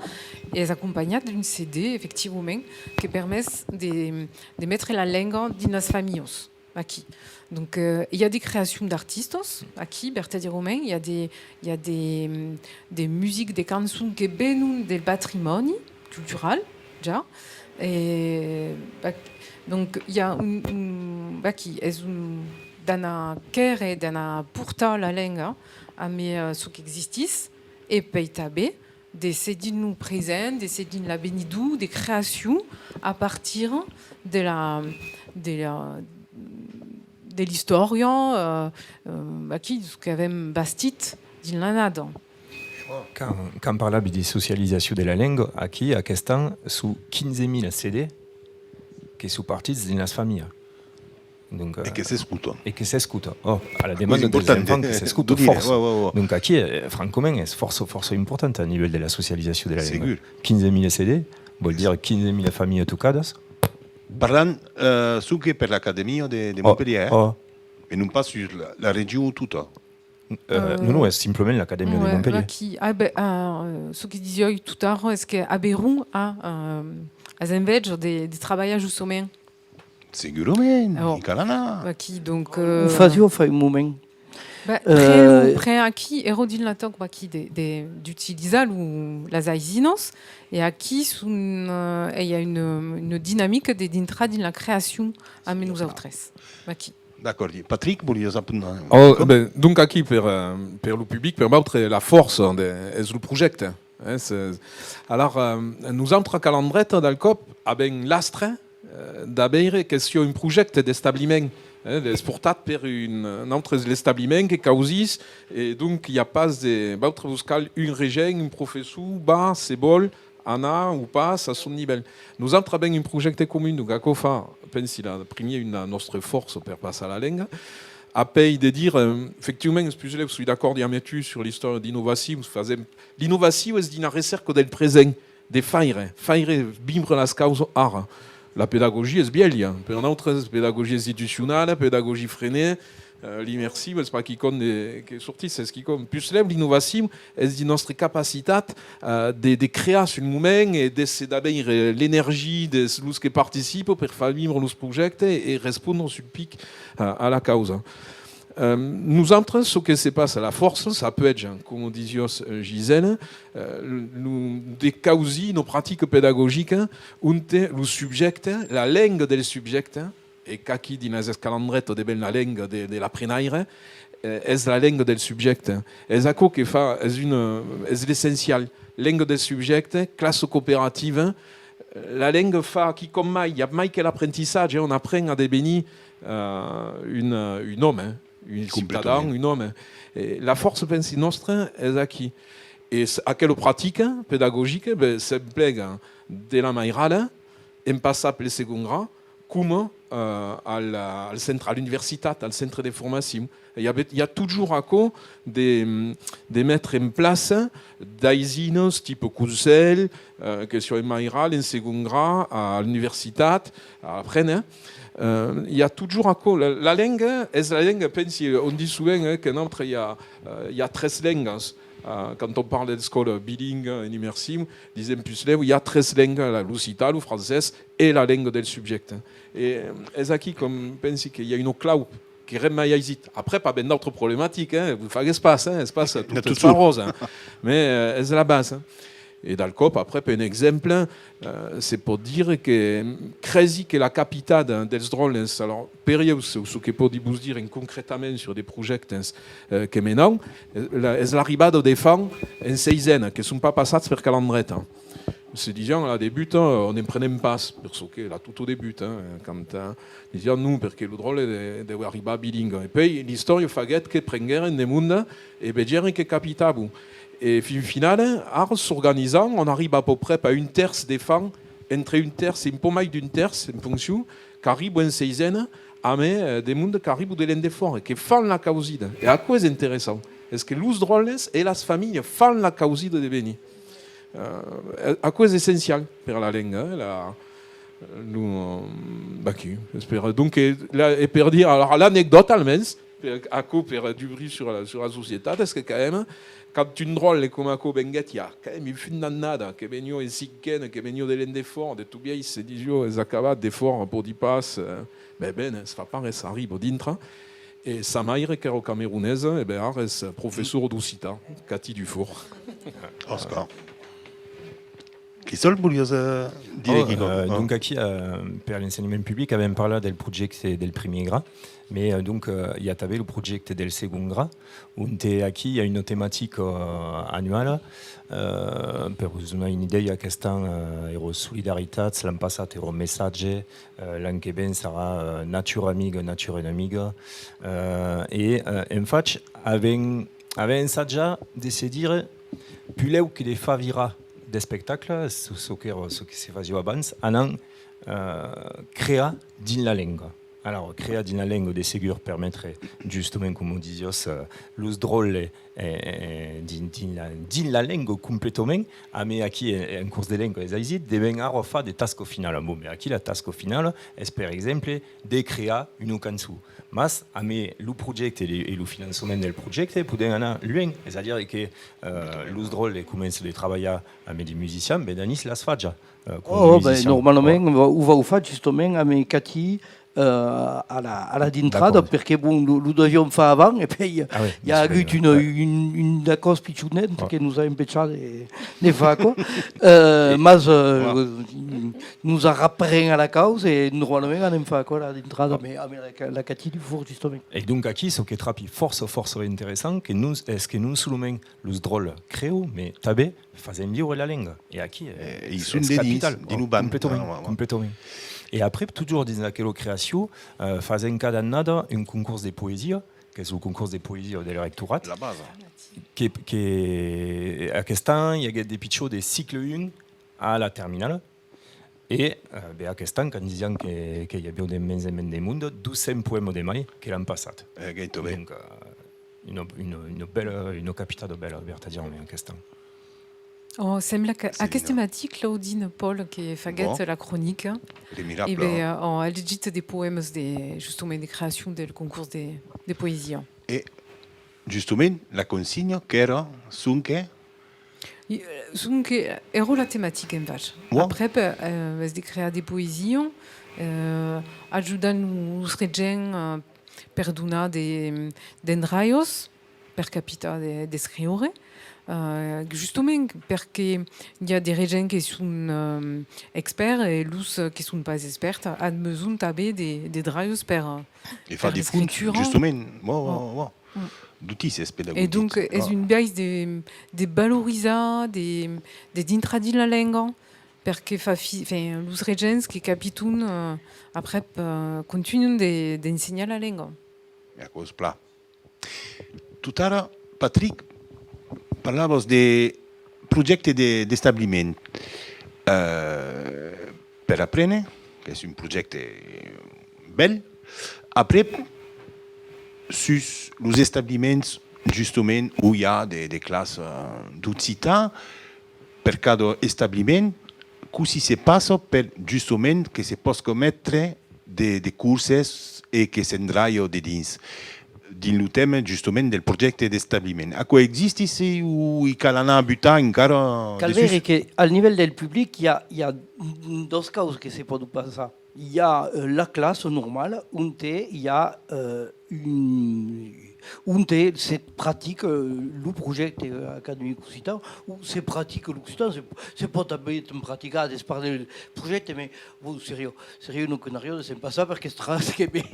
e es acompanhat d'un C D, efectivament, que permet de, de metre la lenga dins las familhas. Aquí. Donc, eh, i a de creacion d'artistas, aquí, vertadièrament, i a de, i a de, mm, de musica, de cançons que venon del patrimòni cultural, ja. E, vac-, donc, i a un, un, vaquí, es un, d'anar quèrre, d'anar portar la lenga amb, eh, çò qu'existís, e pèi tanben, de se dins lo present, de se dins l'avenidor, de creacion a partir de la, de la, de l'istòria, eh, eh, aquí, qu'avèm bastit dins l'annada. Quand, quand parlavi de socializacion de la lenga, aquí, aquest an, son quinze mila C D que son partits dins las familhas. Donc, eh, e que s'escota. E que s'escota. Oh, a la demanda dels enfants que s'escota fòrça. Donc aquí, eh, francament, es fòrça, fòrça important a nivèl de la socializacion de la lenga. Segur. Quinze mila C D, vòl dire quinze mila familhas tocadas. Parlant, eh, sonque per l'Acadèmia de, de Montpelhièr, eh? E non pas sus la, la region tota. Eh, non, non, es simplament l'Acadèmia de Montpelhièr. Aquí, ah, ben, ah, eh, çò que disiái tot ara es que Avairon a, eh, as envejas de, de trabalhar justament Segurament, i cal anar. Vaquí, donc, euh, o fasiá fa un moment. Bah, euh, après, après, aquí, èra dins la tòca, vaquí, de, de, d'utilizar lo, las aisinas, e aquí son, euh, e i a una, una dinamica de dintrar dins la creacion amb nosautres. Vaquí. D'acòrdi. Patrick, voliás apuntar? Oh, ben, donc aquí, per, euh, per lo public, per vautre, la fòrça de, es lo projècte. Eh, se, alara, eh, nosautres a Calandreta, dal còp, avèm l'astre, eh, d'aveire que siá un projècte d'establiment, eh, es portat per un, un autre, l'establiment que causís, e donc i a pas de, vautres vos cal un regent, un professor, va, se vòl, anar o pas a son nivèl. Nosautres avèm un projècte comun, donc aquò fa, pensi, la, primièr, una nòstra fòrça per passar la lenga. Apèi de dire, eh, efectivament, es puslèu, soi d'acòrdi amb tu sur l'istòria d'innovacion, fasèm L'innovacion es dins la recèrca del present, de faire, faire viure las causas ara. La pedagogia es vièlha. Per nautres, pedagogia institucionala, pedagogia Freinet, eh, l'immersiu, es pas quicòm de, que sortís, es quicòm. Puslèu, l'innovacion es dins nòstra capacitat, eh, de, de crear sul moment e de se, d'aveire l'energia de los que participan per far viure los projèctes e respondre sul pic, eh, a la causa. Eh, nosautres, çò que se passa, la fòrça, s'apuèja, coma disiás, eh, Gisèle, eh, lo, de causir una practica pedagogica onte lo subjècte, la lenga del subjècte, e qu'aquí dins las Calandretas devèn la lenga de, de l'aprenaire, eh, es la lenga del subjècte. Es aquò que fa, es una, es l'essencial. Lenga del subjècte, classa cooperativa, la lenga fa quicòm mai, i a mai que l'aprentissatge, on apren a devenir, eh, un, un òme, un ciutadan, un òme. E la fòrça, pensi, nòstra es aquí. E s-, aquela practica pedagogica, ben, s'emplega de la mairala, en passar pel segond gra, coma, eh, al, al centre, a l'universitat, al centre de formacion. I a, i a totjorn aquò de, de metre en plaça d'aisinas, tipe conselh, eh, que siá en mairal, en segond gra, a l'universitat, a aprene. Eh, i a totjorn aquò. La, la lenga, es la lenga, pensi, on ditz sovent, eh, que nautres i a, eh, i a tres lengas. Eh, quand on parla d'escòla bilinga en immersiu, disèm puslèu, i a tres lengas, la, l'occitan, lo francés e la lenga del subjècte. E, eh, es aquí com pensi que i a una clau que ren mai aisit. Après, pas ben d'autres problematicas, eh, vos fagues pas, eh, es pas tot, tot es pas ròsa, eh. Mès, eh, es la basa, eh. E dal còp, après, per un exemple, eh, se pòt dire que cresi que la capitada dels dròlles, alors, per ieu, çò, çò que pòdi vos dire en concretament sur de projèctes, eh, que menam, eh, la, es l'arribada d'enfants en seisena, que son pas passats per Calandreta. Se disián, a la debuta, on ne'n prenèm pas, per çò que la, tot au debut, eh, quand, eh, disián non, perque lo dròlle de-, deu arribar bilingue. E puèi, l'istòria faguèt que prenguèren de monde e vegèren que capitavan. E fin finala, ara s'organizan, on arriba a pauc prèp a un tèrç d'enfants, entre un tèrç e un pauc mai d'un tèrç, en foncion, qu'arriban en seisena, amé, eh, de monde qu'arriba de l'endefòra, que fan la causida. E aquò es interessant. Es que los dròlles e las familhas fan la causida de venir. Eh, aquò es essencial per la lenga, eh, la, lo, vaquí, es per, donc, eh, la, e per dire, alors, l'anecdòta almens, per, aquò per dubrir sur la, sur la societat, es que quand même, quand un dròlle coma aquò venguèt, i a quand même un fum d'annada, que veniá en cinquena, que veniá de l'endefòra, de tot biais, se disiá, es acabat, defòra, pòdi pas, eh, ben, ben, es fa pas res, arriba dintra. E sa maire, qu'èra cameronesa, e ben, ara es professora d'occitan, Cathy Dufour. Òsca. Cristòl, voliás, eh, dire quicòm? Oh, eh, donc aquí, eh, per l'ensenhament public, avèm parlat del projècte del primièr gra, mès, eh, donc, eh, i a tanben lo projècte del segond gra, onte aquí i a una tematica, eh, annuala. Eh, per vos donar una idèia, aquest an, eh, èra solidaritats, l'an passat èra messatge, eh, l'an que ven sarà, eh, natura amiga, natura enemiga. Eh, e, eh, en fach, avèm, avèm ensajat de se dire, puslèu que de far virar d'espectacles, çò, çò que, çò que se fasiá abans, anam, eh, crear dins la lenga. Alors, crear dins la lenga, de segur, permetre, justament, coma disiás, eh, los dròlles, eh, eh, dins, dins la, dins la lenga completament, amé aquí, eh, en cors de lenga, es aisit, devèm ara far de tasca finala. Bon, ben, aquí, la tasca finala es, per exemple, de crear una cançon. Mas, amé lo projècte e le, e lo finançament del projècte, podèm anar luènh. Es a dire que, eh, los dròlles començan de trabalhar amé de musicians, ben, Danís las faja, eh, coma musician. Oh, ben, normalament, o va, o vau far justament amé Cathy, eh, a la, a la dintrada, perque, bon, lo, lo deviam far avant, e puèi, eh, i a agut una, un, un dacòs pichonet que nos a empechat de, de far aquò. Eh, mas, eh, nos arrapèrem a la causa e normalament anem far aquò a la dintrada, amb, amb la, la Cathy Dufour, justament. E donc aquí, çò que trapi fòrça, fòrça interessant, que non, es que non solament los dròlles crean, mai tanben fasen viure la lenga. E aquí, eh, es capital. Dins lo banc. Completament, completament. E après, totjorn dins aquela creacion, eh, fasèm cada annada un concors de poesia, qu'es lo concors de poesia del rectorat. La basa. Que, que aquest an, i aguèt de pichons de cicle un a la terminala. E, eh, ben, aquest an, quand disián que, que i aviá de mens en mens de monde, dos cents poèmas de mai que l'an passat. Eh, gaita ben. Donc, eh, una, una, una bèla, una capitada bèla, vertadièrament, aquest an. Oh, sembla que aqueste matin, Claudine Paul, que faguèt la cronica, e ben, eh, oh, a legit de poèmas de, justament, de creacion del concors de, de poesia. E, justament, la consigna qu'èra sonque? I, eh, sonque, èra la tematica, en fach. Aprèp, eh, es de crear de poesia, eh, ajudar los regents, eh, per donar de, d'endraias per capitar de, d'escriure. Eh, justament, perque i a de regents que son, eh, expèrts e los que son pas expèrts an besonh tanben de, de draias per, eh, e far de fonts, justament. D'oticis pedagogics. E donc, es un biais de, de valorizar, de, de dintrar dins la lenga, perque fa fi-, enfin, los regents que capiton, eh, aprèp, eh, contunhan de, d'ensenhar la lenga. E aquò es plan. Totara, Patrick, parlavas de projècte de, d'establiment, eh, per aprene, qu'es un projècte bèl. Aprèp, sus los establiments, justament, ont i a de, de classas, eh, d'occitan, per cada establiment, cossí se passa per, justament, que se pòsca metre de, de corses e que s'endraia dedins, dins lo tèma, justament, del projècte d'establiment. Aquò existís o i cal anar butar encara dessús? Cal veire que, al nivèl del public, i a, i a dos causas que se pòdon passar. I a, eh, la classa normala, onte i a, eh, un, onte se pratica, eh, lo projècte academic occitan, o se pratica l'occitan, se, se pòt tanben practicar a despart del projècte, mai, bon, seriá, seriá una conariá de se'n passar perque es tras que ben.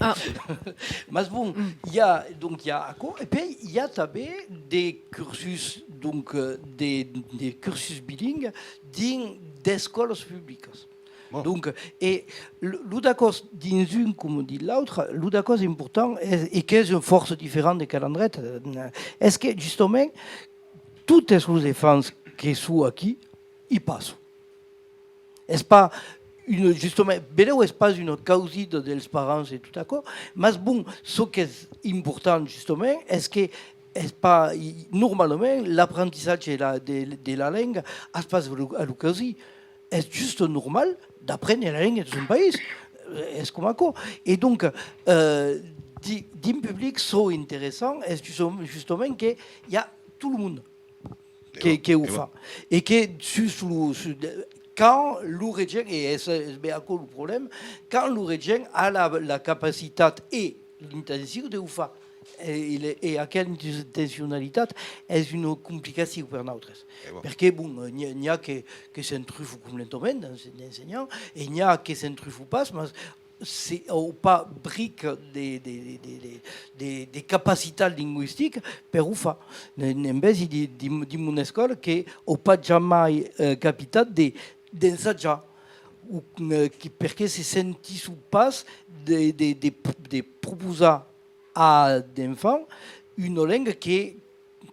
Mas bon, i a, donc, i a aquò, e puèi i a tanben de cursus, donc, eh, de, de cursus bilingües dins d'escòlas publicas. Donc, e lo, lo dacòs dins un coma dins l'autre, lo dacòs important, es, e qu'es fòrça diferent de Calandreta, eh, es que, justament, totes los enfants que son aquí, i passan. Es pas una, justament, benlèu es pas una causida dels parents e tot aquò, mas bon, çò qu'es important, justament, es que es pas, i, normalament, l'aprentissatge de la, de, de la lenga es pas a lo, a lo causir. Es just normal d'aprene la lenga de son país. Eh, es coma aquò. E donc, eh, di-, dins public, çò interessant es justam-, justament que i a tot lo monde que, que o fa. E que sus lo, sus, de, quand lo regent, e es, es ben aquò lo problèma, quand lo regent a la, la capacitat e l'intencion de o far. E, e, e aquela intencionalitat es una complicacion per nautres. Perque, bon, n'i a, n'i a que, que se'n trufan completament d'ense-, d'ensenhar, e n'i a que se'n trufan pas, mas se, an pas bric de, de, de capacitat lingüistica per o far. Ne, ne'n vesi di, di, di mon escòla que an pas jamai, eh, capitat de, d'ensajar, o, eh, que, perque se sentisson pas de, de, de, de proposar a d'enfants una lenga que,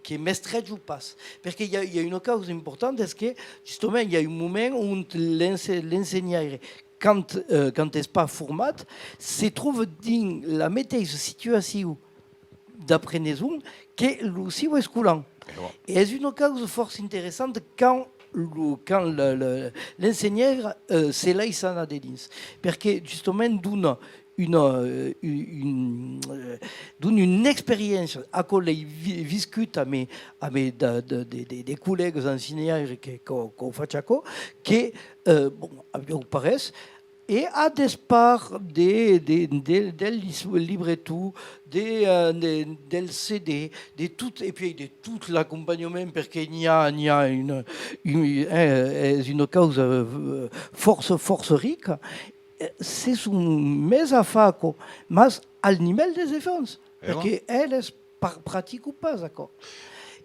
que mestrejan pas. Perque i a, i a una causa importanta, es que, justament, i a un moment ont l'ense-, l'ensenhaire, quand, eh, quand es pas format, se tròba dins la meteissa situacion d'apreneson que lo sieu escolan. E es una causa fòrça interessanta quand lo, quand le, le, l'ensenhaire, eh, se laissa anar dedins. Perque, justament, dona una, eh, un, un, eh, dona una experiéncia, aquò l'ai vi-, viscut amb, amb de, de, de, de, de collègas ensenhaires que, que, qu'an fach aquò, que, eh, bon, avián pas res, E a despart de, de, de, del lis-, libreton, de, eh, de, del C D, de tot, e puèi de tot l'acompanhament, perque n'i a, n'i a una, un, eh, es una causa, eh, fòrça, fòrça rica, eh, se son mes a far aquò, mas al nivèl dels enfants, perque eles par-, practicon pas aquò.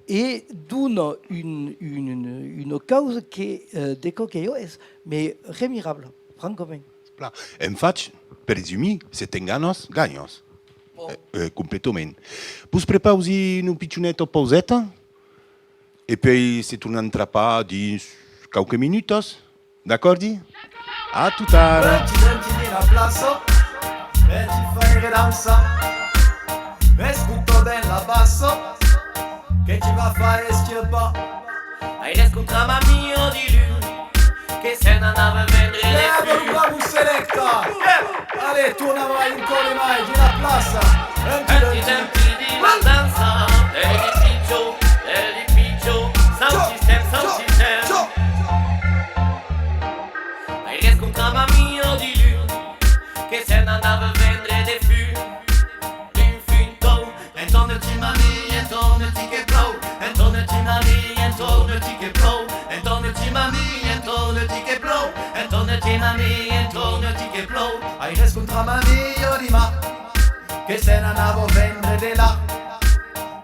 E dona un, un, una causa que, eh, de còps que jo es, mai remirabla, francament. Plan. En fach, per resumir, se t'enganas, ganhas. Eh, eh, completament. Vos prepausi una pichoneta pauseta e puèi se tornam trapar dins quauques minutas. D'acòrdi? A tot ara! Venti, venti dins la plaça, venti faire dançar. Escota ben la bassa, que ti va far esquiapar. Ai rescontrat ma milha dilluns, que se n'anava vendre de fum. Bravo, selecta! Allez, torna mai un còp de mai, dins la plaça. Un petit, un petit, dins la dança, de li pichon, de li pichon, sans système, sans système. Ai rescontrat ma milha dilluns, que se n'anava vendre de fum, d'un fum tou. Entòrna-ti, mamilha, entòrna-ti que plòu. Entòrna-ti, mamilha, entòrna-ti que plòu. Entòrna-ti, mamilha, entòrna-ti que plòu. Entòrna-ti, mamilha, entòrna-ti que plòu. Ai rescontrat mamilha dimar, que se n'anava vendre de lar.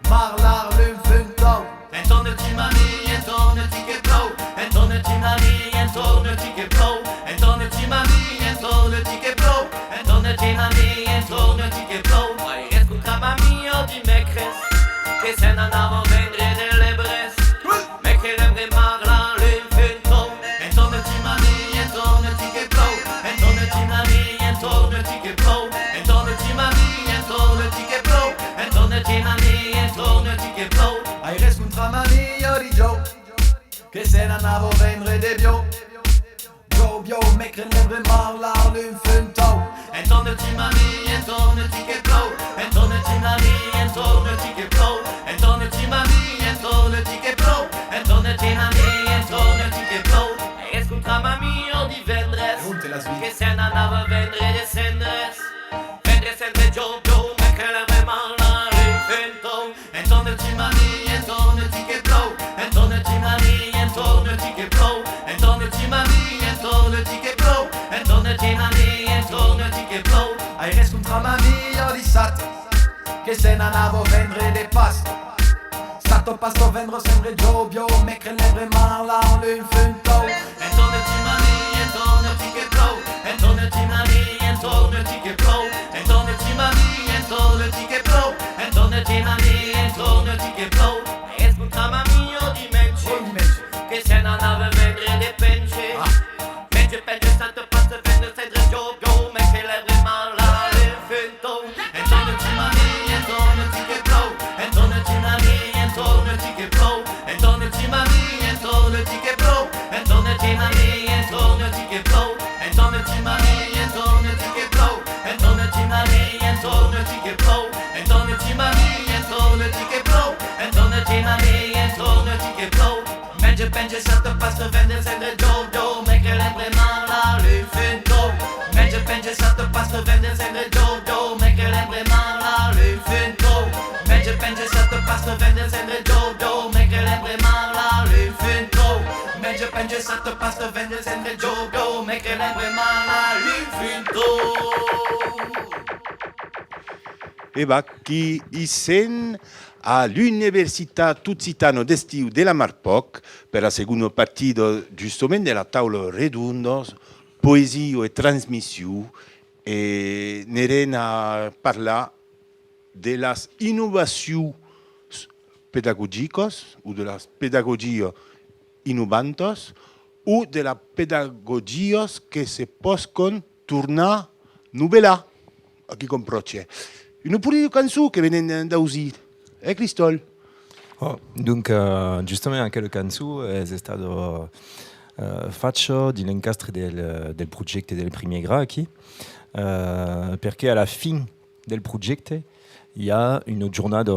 Marlar, l'un fum tou. Entòrna-ti, mamilha, entòrna-ti que plòu. Entòrna-ti, mamilha, entòrna-ti que plòu. Entòrna-ti, mamilha, entòrna-ti que plòu. Entòrna-ti, mamilha, entòrna-ti que plòu. Ai rescontrat mamilha dimècres, que se n'anava vendre de lebres. Mècre, lebre, marla, l'un fum tou. Entòrna-ti, mamilha, entòrna-ti que plòu. Entòrna-ti, mamilha, entòrna-ti que plòu. Entòrna-ti, mamilha, entòrna-ti que plòu. Entòrna-ti, mamilha, entòrna-ti que plòu. Ai rescontrat mamilha dijòus, que se n'anava vendre de biòu. Biòu, biòu, mècre, lebre, marla, l'un fum tou. Entòrna-ti, mamilha, entòrna-ti que plòu. Entòrna-ti, mamilha, entòrna-ti que plòu. Entòrna-ti, mamilha, entòrna-ti que plòu. Entòrna-ti, mamilha, entòrna-ti que plòu. Ai rescontrat mamilha divendres, que se n'anava vendre de cendres. Vendre cendres, biòu, biòu, mècre, lebre, marla, l'un fum tou. Entòrna-ti, mamilha, entòrna-ti que plòu. Entòrna-ti, mamilha, entòrna-ti que plòu. Entòrna-ti, mamilha, entòrna-ti que plòu. Entòrna-ti, mamilha, entòrna-ti que plòu. Ai rescontrat mamilha dissabte, que se n'anava vendre de pasta. Sata, pasta, vendre cendres, biòu, biòu, mècre, lebre, marla, l'un fum tou. Entòrna-ti, mamilha, entòrna-ti que plòu. Entòrna-ti, mamilha, entòrna-ti que plòu. Entòrna-ti, mamilha, entòrna-ti que plòu. Entòrna-ti, mamilha, entòrna-ti que plòu. Ai rescontrat mamilha dimenge, que se n'anava vendre de penge. Menge, penge, sata, pasta, vendre cendres, biòu, biòu, mècre, lebre, marla, l'un fum tou. Entòrna-ti, mamilha, entòrna-ti que plòu. Entòrna-ti, mamilha, entòrna-ti que plòu. Entòrna-ti, mamilha, entòrna-ti que plòu. Entòrna-ti, mamilha, entòrna-ti que plòu. Entòrna-ti, mamilha, entòrna-ti que plòu. Entòrna-ti, mamilha, entòrna-ti que plòu. Entòrna-ti, mamilha, entòrna-ti que plòu. Entòrna-ti, mamilha, entòrna-ti que plòu. Menge, penge, sata, pasta, vendre cendres, biòu, biòu, mècre, lebre, marla, l'un fum tou. Menge, penge, sata, pasta, vendre cendres, biòu, biòu, mècre, lebre, marla, l'un fum tou. Menge, penge, sata, pasta, vendre cendres, biòu, biòu, mècre, lebre, marla, l'un fum tou. Menge, penge, sata, pasta, vendre cendres, biòu, biòu, mècre, lebre, marla, l'un fum tou. E vaquí, i sèm a l'Universitat Occitana d'Estiu de la Marpòc per la segonda partida, justament, de la taula redonda, poesia e transmission, e n'èrem a parlar de las innovacions pedagogicas o de las pedagogias innovantas o de las pedagogias que se pòscan tornar novelar, aquí compròche. Una polida cançon que venèm d'ausir, eh, Cristòl? Oh, donc, euh, justament, aquela cançon es estada, euh, facha dins l'encastre del, del projècte del primièr gra aquí, euh, perque a la fin del projècte i a una jornada,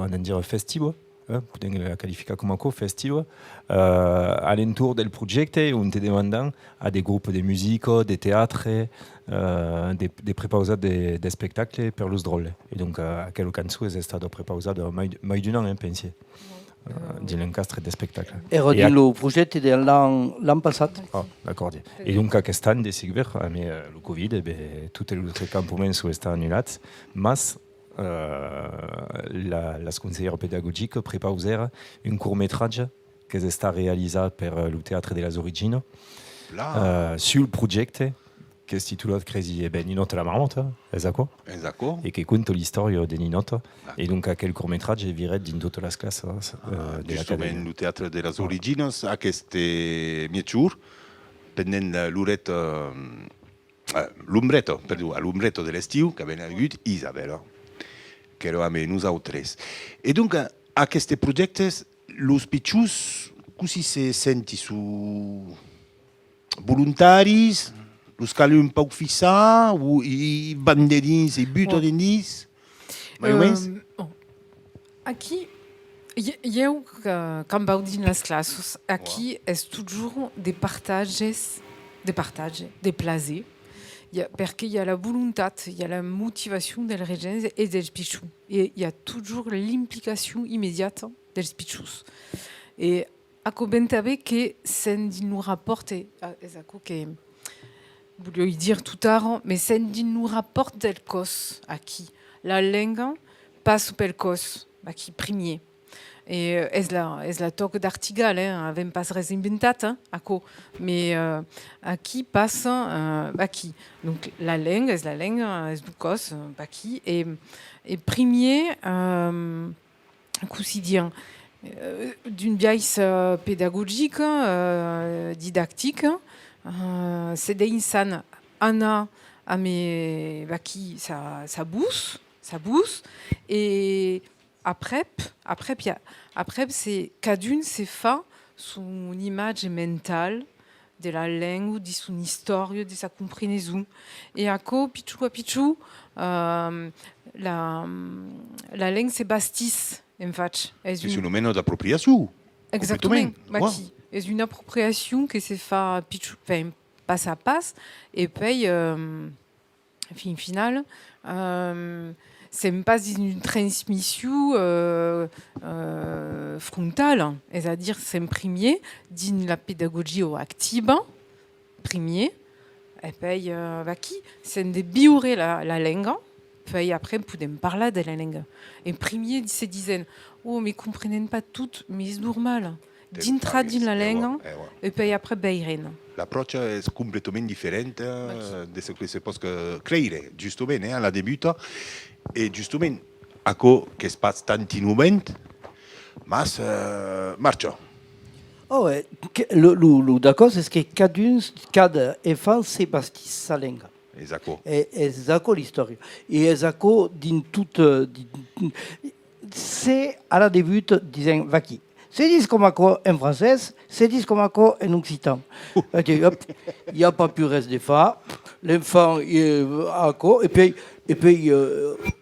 anam dire, festiva, eh, podèm la qualificar coma aquò, festiva, eh, a l'entorn del projècte, ont te demandan a de grops de musica, de teatre, eh, de, de prepausar de, d'espectacles per los dròlles. E donc, eh, aquela cançon es estada prepausada mai, mai d'un an, eh, pensi, eh, dins l'encastre d'espectacle. Èra dins lo projècte de l'an, l'an passat. Ah, d'acòrdi. E donc, aquest an, de segur, amb, eh, lo Covid, e ben, totes los recampaments son estats anulats, mas, eh, la, las conselhèras pedagogicas prepausèron un cortmetratge qu'es estat realizat per, eh, lo Teatre de las Originas, eh, sul projècte qu'es titulat, cresi, e ben, Ninòta la marmòta, es aquò? Es aquò. E que conta l'istòria de Ninòta. E donc aquel cortmetratge virèt dins totas las classas, eh, de l'acadèmia. Justament, lo Teatre de las Originas, aqueste miègjorn, pendent, eh, l'oreta, eh, eh, l'ombreta, perdon, a l'ombreta de l'estiu, qu'avèm agut Isabela, qu'èra amb nosautres. E donc, eh, aquestes projèctes, los pichons, cossí se sentisson? Volontaris? Los cal un pauc fissar? O i van dedins, i butan dedins? Mai o mens? Euh, bon. Aquí, i-, ieu, que, quand vau dins las classas, aquí es totjorn de partatges, de partatge, de plaser, i a, perque i a la volontat, i a la motivacion dels regents e dels pichons. E i a totjorn l'implicacion immediata dels pichons. E aquò ven tanben que sèm dins lo rapòrt, e, a, es aquò que voliái dire totara, mas sèm dins lo rapòrt del còs aquí. La lenga passa pel còs, aquí, primièr. E, eh, es la, es la tòca d'Artigal, eh, avèm pas res inventat, eh, aquò, mas, eh, aquí passa, eh, vaquí. Donc, la lenga es la lenga, es lo còs, eh, vaquí. E, e primièr, eh, cossí dire, eh, d'un biais, eh, pedagogic, eh, didactic, eh, se daissan anar amb, eh, vaquí, sa, sa votz, sa votz, e aprèp, aprèp, i a, aprèp se, cadun se fa son imatge mental de la lenga, de son istòria, de sa compreneson. E aquò, pichon a pichon, ehm, la, la lenga se bastís, en fach. Es un fenomèn d'apropriacion. Exactament, completament. Vaquí. Es una apropriacion que se fa pichon, enfin, pas a pas, e puèi, ehm, fin final, ehm, sèm pas dins una transmission, eh, eh, frontala, es a dire, sèm primièr dins la pedagogia activa, primièr, e puèi, eh, vaquí, sèm de viure la, la lenga, puèi après podèm parlar de la lenga. E primièr se disen, oh, me comprenen pas tot, mas es normal. Dintrar dins la lenga, e puèi après veirem. L'apròcha es completament diferenta, eh, de ce que se pòt, eh, creire, justament, eh, a la debuta. E justament, aquò qu'es pas tan innovant, mas, eh, marcha. Oh, eh, que, lo, lo, lo d'acòrd es que cadun, cada enfant se bastís sa lenga. Es aquò. E, es aquò l'istòria. E es aquò dins tot, eh, dins, se a la debuta disèm, vaquí, se ditz coma aquò en francés, se ditz coma aquò en occitan. E que, hòp, i a pas pus res de far, l'enfant, eh, aquò, e puèi, e puèi, eh,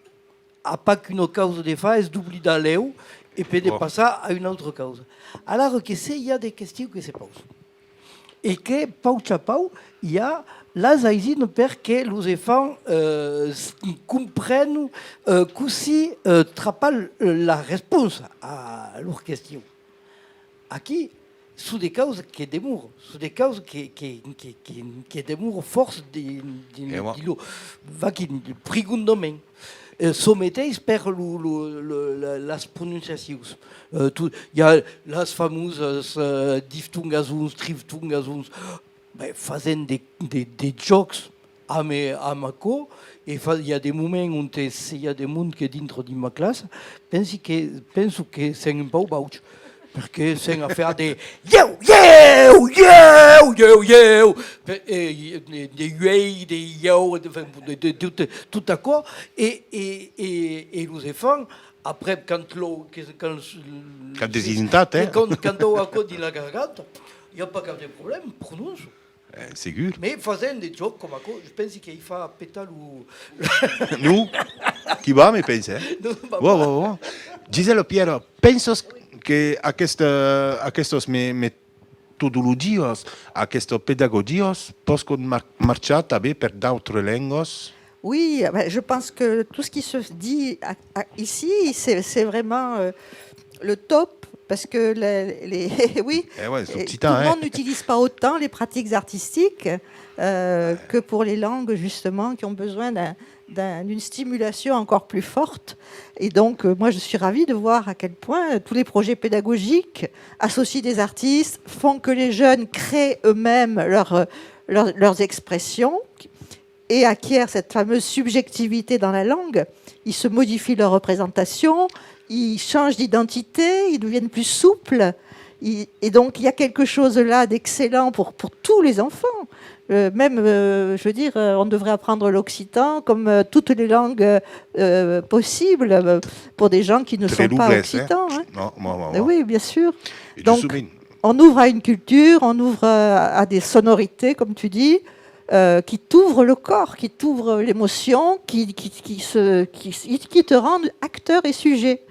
a pas qu'una causa de far, es d'oblidar lèu, e puèi de passar a una autra causa. Alara que se i a de questions que se pausan. E que, pauc a pauc, i a las aisinas per que los enfants, eh, s-, comprenon, eh, cossí, eh, trapar l-, la responsa a lor question. Aquí, son de causas que demoran, son de causas que, que, que, que, que demoran fòrça de, de, de lo, vaquí, prigondament. Eh, çò meteis per lo, lo, lo, la, las prononciacions. Eh, tot, i a las famosas, eh, diftongasons, triftongasons. Ben, fasèm de, de, de jòcs amb, amb aquò, e fa, i a de moments ont se i a de mond que dintra dins ma classa, pensi que, penso que sèm un pauc bauch. Perque sèm a faire de ieu, ieu, ieu, ieu, ieu, pe-, e, de, de uèi, de ieu, de, de, de, tot, tot aquò, e, e, e, e los enfants, après, quand lo, que, quand, quand desintat, eh? Quand, quand an aquò dins la garganta, i a pas cap de problèma, prononçan. Eh, segur. Mas fasèm de jòcs coma aquò, pensi que i fa petar lo... Non? Qui va, me pensa, eh? Non, va. Gisèla Pierra, pensas que aquesta, aquestas me-, metodologias, aquestas pedagogias pòscon mar-, marchar tanben per d'autras lengas? Oui, ben, je pense que tout ce qui se dit à- à- ici, c'est c'est vraiment euh, le top, parce que les, les- oui, Eh ouais, c'est et occitan, tout le hein. Monde n'utilise pas autant les pratiques artistiques euh, que pour les langues, justement, qui ont besoin d'un- d'un- d'une stimulation encore plus forte. Et donc, euh, moi, je suis ravie de voir à quel point euh, tous les projets pédagogiques associent des artistes, font que les jeunes créent eux-mêmes leur, euh, leur- leurs expressions et acquièrent cette fameuse subjectivité dans la langue. Ils se modifient leur représentation, ils changent d'identité, ils deviennent plus souples. Ils- et donc, il y a quelque chose là d'excellent pour, pour tous les enfants. Euh, même, euh, je veux dire, euh, on devrait apprendre l'occitan comme euh, toutes les langues euh, euh, possibles euh, pour des gens qui ne Très sont pas loublès, hein. Occitans. Hein. Non, moi, moi, Euh, moi. Oui, bien sûr. Et Donc, justement, on ouvre à une culture, on ouvre euh, à des sonorités, comme tu dis, euh, qui t'ouvrent le corps, qui t'ouvrent l'émotion, qui, qui, qui, se, qui, qui te rendent acteur et sujet.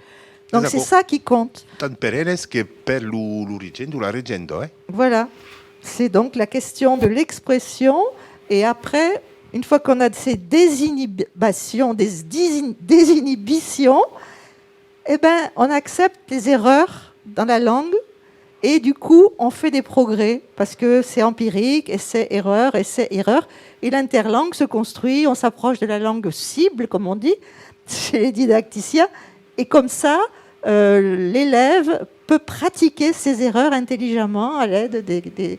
Donc c'est D'accord. Ça qui compte. Tant per eles que per lo, lo regent o la regenta, eh? Voilà. C'est donc la question de l'expression. Et après, une fois qu'on a ces désinhibations, des désin- désinhibitions, eh ben, on accepte les erreurs dans la langue et du coup, on fait des progrès parce que c'est empirique, essai-erreur, essai-erreur. Et l'interlangue se construit, on s'approche de la langue cible, comme on dit, chez les didacticiens. Et comme ça, euh, l'élève peut pratiquer ses erreurs intelligemment à l'aide des, des-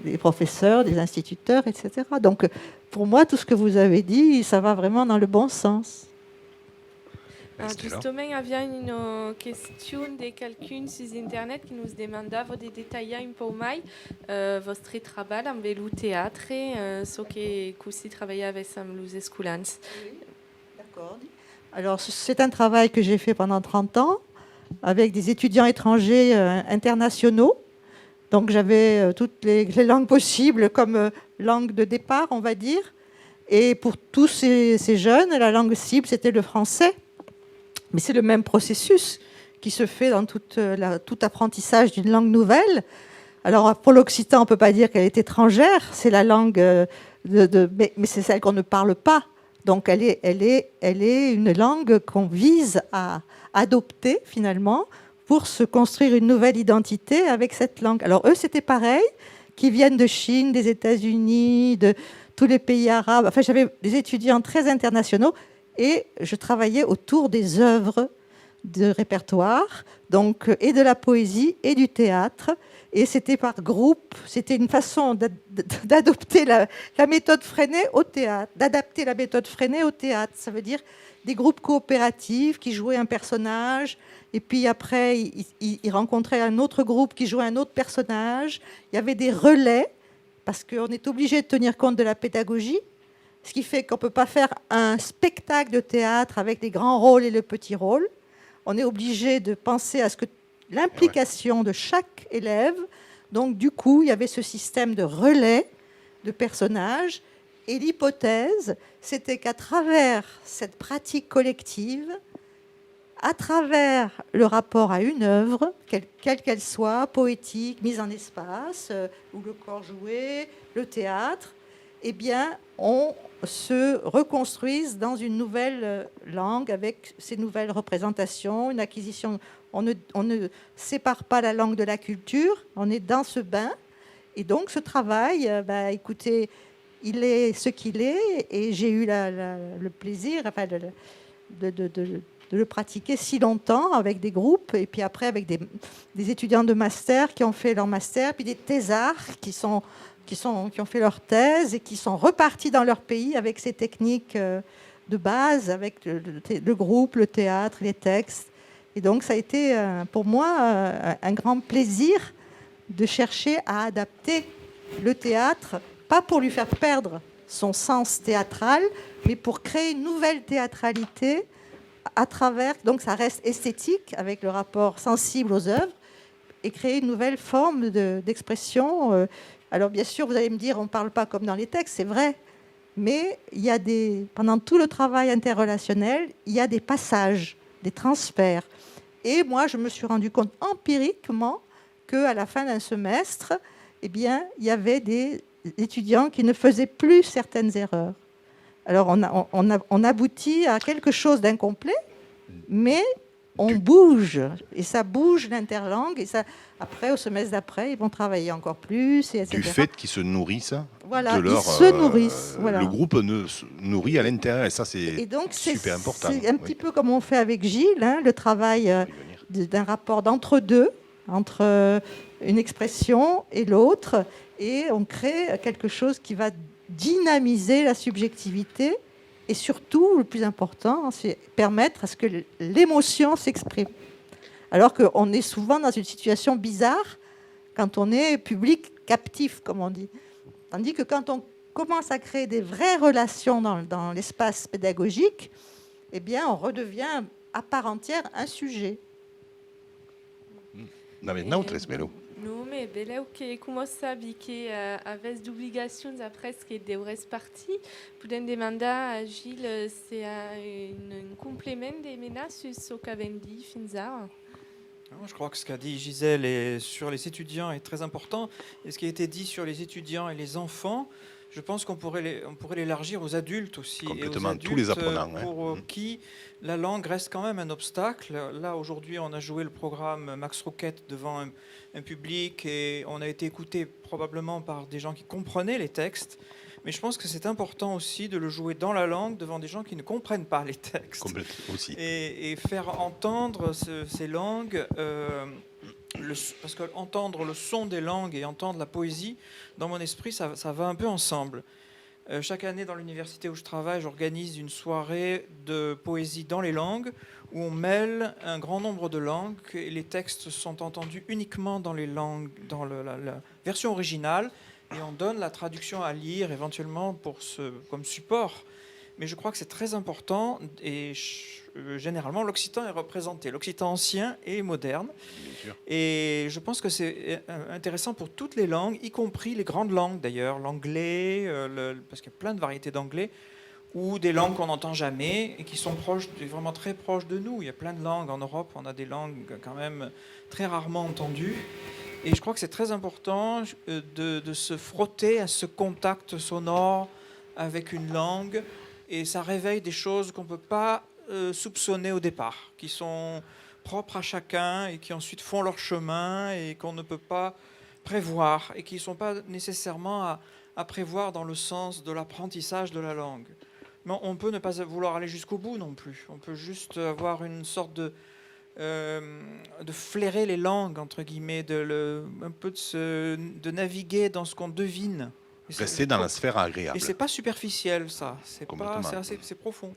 des professeurs, des instituteurs, et cetera. Donc, pour moi, tout ce que vous avez dit, ça va vraiment dans le bon sens. Ah, justament, aviam una question de qualqu'un sus internet que nos demandava de detalhar un pauc mai euh, vòstre trabalh amb lo teatre, euh, çò que cossí trabalhavetz amb los escolans. D'accord. Alors, c'est un travail que j'ai fait pendant trente ans avec des étudiants étrangers euh, internationaux. Donc, j'avais euh, toutes les, les langues possibles comme euh, langue de départ, on va dire. Et pour tous ces, ces jeunes, la langue cible, c'était le français. Mais c'est le même processus qui se fait dans toute, euh, la- tout apprentissage d'une langue nouvelle. Alors, pour l'occitan, on ne peut pas dire qu'elle est étrangère, c'est la langue, euh, de, de- mais, mais c'est celle qu'on ne parle pas. Donc, elle est, elle est, elle est une langue qu'on vise à adopter, finalement, pour se construire une nouvelle identité avec cette langue. Alors, eux, c'était pareil, qui viennent de Chine, des États-Unis, de tous les pays arabes. Enfin, j'avais des étudiants très internationaux et je travaillais autour des œuvres de répertoire, donc, euh, et de la poésie et du théâtre. Et c'était par groupe, c'était une façon d'ad- d'adopter la, la méthode Freinet au théâtre, d'adapter la méthode Freinet au théâtre. Ça veut dire des groupes coopératifs qui jouaient un personnage, et puis après, ils, ils- ils rencontraient un autre groupe qui jouait un autre personnage. Il y avait des relais, parce qu'on est obligé de tenir compte de la pédagogie, ce qui fait qu'on ne peut pas faire un spectacle de théâtre avec les grands rôles et les petits rôles. On est obligé de penser à ce que l'implication de chaque élève. Donc, du coup, il y avait ce système de relais de personnages. Et l'hypothèse, c'était qu'à travers cette pratique collective, à travers le rapport à une œuvre, quelle quelle qu'elle soit, poétique, mise en espace, euh, ou le corps joué, le théâtre, eh bien, on se reconstruise dans une nouvelle euh, langue avec ces nouvelles représentations, une acquisition. On ne, on ne sépare pas la langue de la culture, on est dans ce bain. Et donc, ce travail, euh, bah, écoutez, il est ce qu'il est, et j'ai eu la- la- le plaisir, enfin, le- le- de, de- de- de le pratiquer si longtemps avec des groupes, et puis après avec des, des étudiants de master qui ont fait leur master, puis des thésards qui sont, qui sont, qui ont fait leur thèse et qui sont repartis dans leur pays avec ces techniques euh, de base, avec le, le thé- le groupe, le théâtre, les textes. Et donc, ça a été euh, pour moi euh, un grand plaisir de chercher à adapter le théâtre, pas pour lui faire perdre son sens théâtral, mais pour créer une nouvelle théâtralité à travers, donc ça reste esthétique avec le rapport sensible aux œuvres, et créer une nouvelle forme de- d'expression. Euh, alors, bien sûr, vous allez me dire, on ne parle pas comme dans les textes, c'est vrai, Mais il y a des, pendant tout le travail interrelationnel, il y a des passages, des transferts. Et moi, je me suis rendu compte empiriquement qu'à la fin d'un semestre, eh bien, il y avait des étudiants qui ne faisaient plus certaines erreurs. Alors, on, a- on, on a- on aboutit à quelque chose d'incomplet, mais on bouge. Et ça bouge l'interlangue. Et ça, après, au semestre d'après, ils vont travailler encore plus, et Du et cetera. Fait qu'ils se nourrissent Voilà, de leur... ils se euh, nourrissent, voilà. Le groupe ne- se nourrit à l'intérieur, et ça, c'est Et donc, c'est super important. c'est un Oui. Petit peu comme on fait avec Gilles, hein, le travail euh, de- d'un rapport d'entre-deux, entre euh, une expression et l'autre, et on crée quelque chose qui va dynamiser la subjectivité, et surtout, le plus important, c'est permettre à ce que l- l'émotion s'exprime. Alors qu'on est souvent dans une situation bizarre quand on est public captif, comme on dit. Tandis que quand on commence à créer des vraies relations dans, dans l'espace pédagogique, eh bien, on redevient à part entière un sujet. N'avèm nautres, Melo. Non, mais belèu que, coma sabi que eh, avètz d'obligacions après que deurètz partir, podèm demandar a Gilles eh, se a un, un complement de menar sus çò qu'avèm dit fins ara. Non, je crois que ce qu'a dit Gisèle est- sur les étudiants est très important. Et ce qui a été dit sur les étudiants et les enfants, je pense qu'on pourrait, les- on pourrait l'élargir aux adultes aussi. Et aux Complètement, tous les adultes, apprenants, hein. Pour euh, Mhm. qui la langue reste quand même un obstacle. Là, aujourd'hui, on a joué le programme Max Rouquette devant un, un public et on a été écouté probablement par des gens qui comprenaient les textes. Mais je pense que c'est important aussi de le jouer dans la langue devant des gens qui ne comprennent pas les textes. Complètement aussi. Et, et faire entendre ce- ces langues, euh, le s- parce que entendre le son des langues et entendre la poésie, dans mon esprit, ça, ça va un peu ensemble. Euh, chaque année, dans l'université où je travaille, j'organise une soirée de poésie dans les langues, où on mêle un grand nombre de langues, et les textes sont entendus uniquement dans les langues, dans le- la, la version originale, et on donne la traduction à lire éventuellement pour ce, comme support. Mais je crois que c'est très important, et ch- euh, généralement, l'occitan est représenté, l'occitan ancien et moderne. Bien sûr. Et je pense que c'est euh, intéressant pour toutes les langues, y compris les grandes langues d'ailleurs, l'anglais, euh, le- parce qu'il y a plein de variétés d'anglais, ou des langues qu'on n'entend jamais et qui sont proches, de- vraiment très proches de nous. Il y a plein de langues en Europe, on a des langues quand même très rarement entendues. Et je crois que c'est très important euh, de, de se frotter à ce contact sonore avec une langue. Et ça réveille des choses qu'on ne peut pas euh, soupçonner au départ, qui sont propres à chacun et qui ensuite font leur chemin et qu'on ne peut pas prévoir et qui ne sont pas nécessairement à, à prévoir dans le sens de l'apprentissage de la langue. Mais on peut ne pas vouloir aller jusqu'au bout non plus. On peut juste avoir une sorte de, euh, de flairer les langues, entre guillemets, de le, un peu de, se, de naviguer dans ce qu'on devine. Et c'est- Rester dans la sphère agréable. Et c'est pas superficiel, ça. C'est pas, Complètement. c'est assez, c'est profond.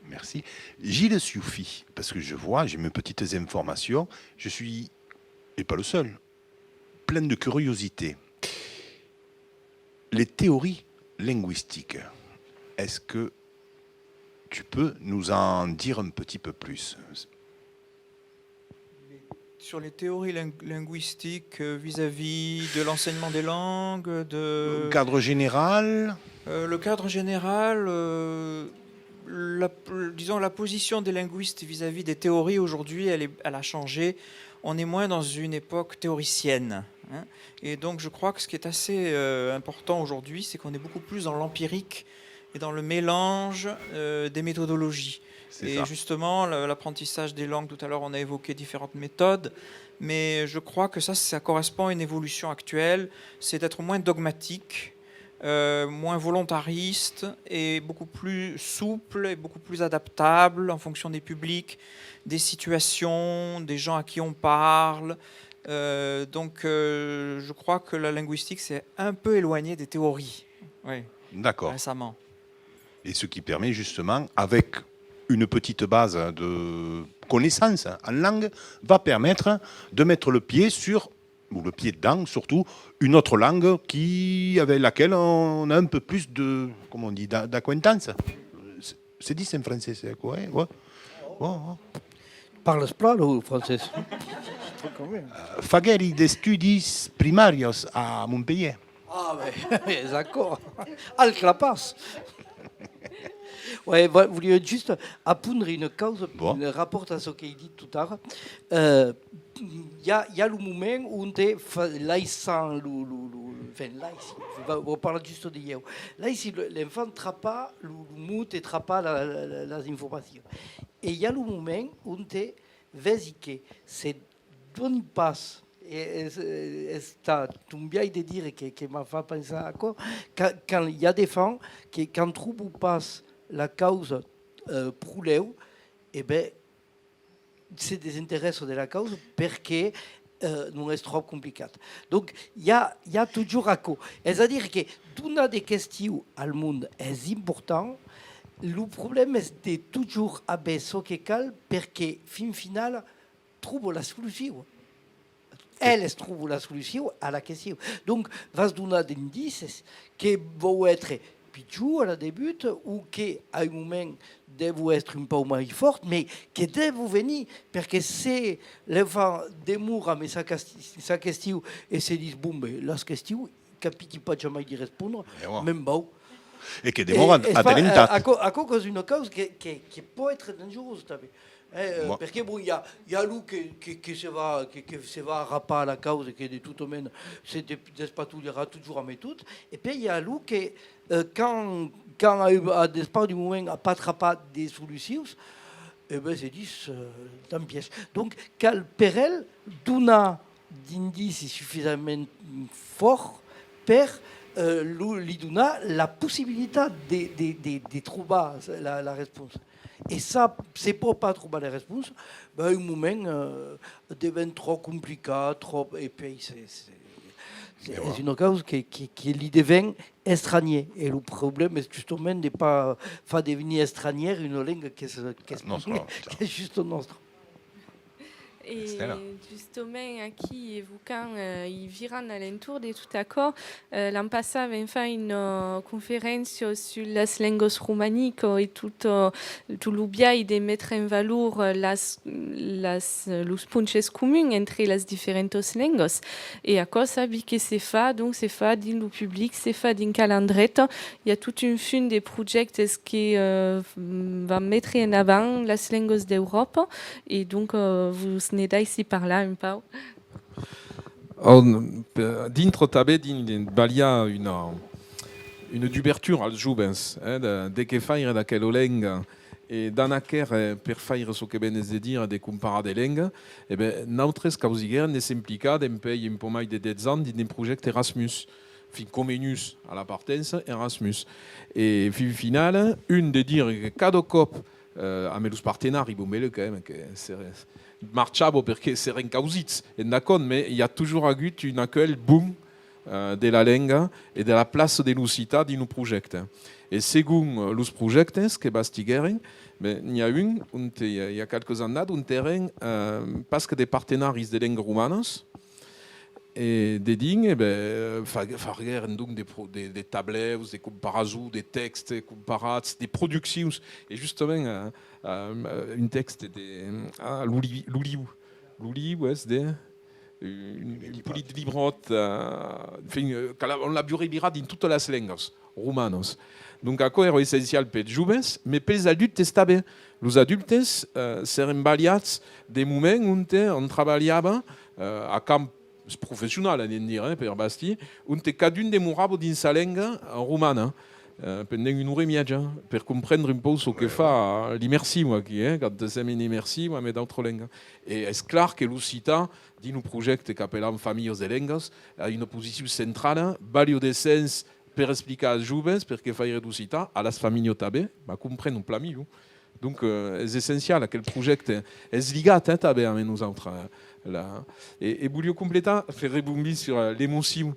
Merci. Gilles Sioufi, parce que je vois, j'ai mes petites informations, je suis, et pas le seul, plein de curiosité. Les théories linguistiques, est-ce que tu peux nous en dire un petit peu plus ? Sur les théories ling- linguistiques euh, vis-à-vis de l'enseignement des langues, de... Un cadre général ? Euh, le cadre général, euh, la- disons la position des linguistes vis-à-vis des théories aujourd'hui, elle, est- elle a changé. On est moins dans une époque théoricienne, hein. Et donc je crois que ce qui est assez euh, important aujourd'hui, c'est qu'on est beaucoup plus dans l'empirique et dans le mélange euh, des méthodologies. C'est Et ça. Justement, le- l'apprentissage des langues, tout à l'heure, on a évoqué différentes méthodes, mais je crois que ça, ça correspond à une évolution actuelle, c'est d'être moins dogmatique, euh, moins volontariste et beaucoup plus souple et beaucoup plus adaptable en fonction des publics, des situations, des gens à qui on parle. Euh, donc, euh, je crois que la linguistique s'est un peu éloignée des théories, oui, D'accord. Récemment. Et ce qui permet justement, avec une petite base de connaissances en langue, va permettre de mettre le pied sur, ou le pied dedans surtout, une autre langue qui, avec laquelle on a un peu plus de, comment on dit, d'a- d'acquaintance. C'est- C'est dit en français, c'est quoi, hein ? Ouais. Ouais, ouais. Parles plan lo francés? Euh, Faguèri d'estudis primarios a Montpelhièr. Ah, ben, es aquò. Al clapàs. Ouais, vo-, voliá just apondre una causa, bon, en rapòrt a çò qu'ai dit tot ara. Euh, i a, i a lo moment onte fa-, laissam lo, lo, lo, enfin, laissi, vau, vau parlar just de ieu. Laissi lo, l'enfant trapar lo, lo mot e trapar la, la, la, las informacions. E i a lo moment onte vesi que se doni pas, e es, es ta, ton biais de dire que, que m'a fa pensar aquò, quand, quand i a d'enfants que, quand tròbon pas la causa, euh, pro lèu, e ben, se desinterèssan de la causa perque, euh, non es tròp complicat. Donc, i a, i a totjorn aquò. Es a dire que donar de questions al mond es important. Lo problèma es de totjorn aver çò que cal perque, fin finala, tròbon la solucion. Eles tròbon la solucion a la question. Donc, vas donar d'indicis que vau èstre pichon a la debuta o que, a un moment, dèvon èstre un pauc mai fòrt, mai que dèvon venir, perque se l'enfant demora amb sa casti-, sa question e se ditz, bon, ben, las questions, capiti pas jamai d'i respondre, me'n vau. E que demòran atelentat. Aquò, aquò qu'es una causa que, que, que pòt èstre dangerosa tanben. Eh, euh, perque, bon, i a, i a lo que, que, que se va, que, que se va arrapar a la causa, que de tota mena se de-, despatolharà totjorn amb tot, e puèi i a lo que, euh, quand, quand a, a despart d'un moment a pas trapat de solucions, e ben se ditz, euh, tant pis. Donc, cal per el donar d'indicis sufisament fòrts per, euh, lo, li donar la possibilitat de, de, de, de trobar la, la responsa. E ça, se pòt pas trobar la responsa, ben, un moment, euh, deven tròp complicat, tròp, e puèi se, se, se, es una causa que, que, que li deven estranhièr. E lo problèma es justament de pas far devenir estranhièr una lenga qu'es, qu'es, qu'es just nòstra. E justament aquí, evocant, eh, e virant a l'entorn de tot aquò, eh, l'an passat vam far una conferéncia sus las lengas romanicas e tot, eh, tot lo biais de metre en valor, eh, las, las, los ponches comuns entre las diferentas lengas. E aquò sabi que se fa, donc se fa dins lo public, se fa dins Calandreta. I a tot un fum de projèctes que, eh, van metre en avant las lengas d'Euròpa. E donc, eh, vos ne daissi parlar un pauc. Dintre tanben, dins, dins balhar una, una dubertura als jovens, eh, de, de qué faire d'aquela lenga, e d'anar quèrre, eh, per faire çò que venes de dire, de comparar de lenga, e ben, nautres causiguèrem de s'implicar dempuèi un pauc mai de dètz ans dins un projècte Erasmus, fin, Comenius a la partença, Erasmus. E fin finala, un de dire que cada còp, eh, amb los partenaris, bon, ben, quand même, que se re-, marchava perque s'èran causits endacòm, mai i a totjorn agut un acuèlh bon, eh, de la lenga e de la plaça de l'occitan dins lo projècte. E segon, eh, los projèctes que bastiguèren, ben, n'i a un ont i a, i a qualques annadas, ont èran, eh, pas que de partenaris de lengas romanas, e dedins, e ben, fa-, faguèren donc de pro-, de, de tablèus, de comparasons, de tèxtes comparats, de produccions, e justament, eh, eh, un tèxte de, ah, l'Oli-, l'Oliu, l'Oliu es de, eh, un, un polit libròt, eh, enfin, eh, que l'a-, on l'aviá revirat dins totas las lengas romanas. Donc aquò èra essencial pels jovens, mai pels adultes tanben. Los adultes, eh, s'èran balhats de moments onte on trabalhava, eh, a camp professional, anem dire, eh, per bastir, onte cadun demorava dins sa lenga, eh, romana, eh, pendent una ora e mièja, per comprendre un pauc çò que fa l'immersion aquí, eh, quand sèm en immersion amb d'autras lengas. E es clar que l'occitan, dins lo projècte qu'apelam Familhas de Lengas, a una posicion centrala, balha de sens per explicar als jovens perqué faire d'occitan, a las familhas tanben, mas comprenon plan milhor. Donc, eh, es essencial, aquel projècte es ligat, eh, tanben amb nosautres, eh, la, e, e voliá completar, faire rebombir sur, eh, l'emocion.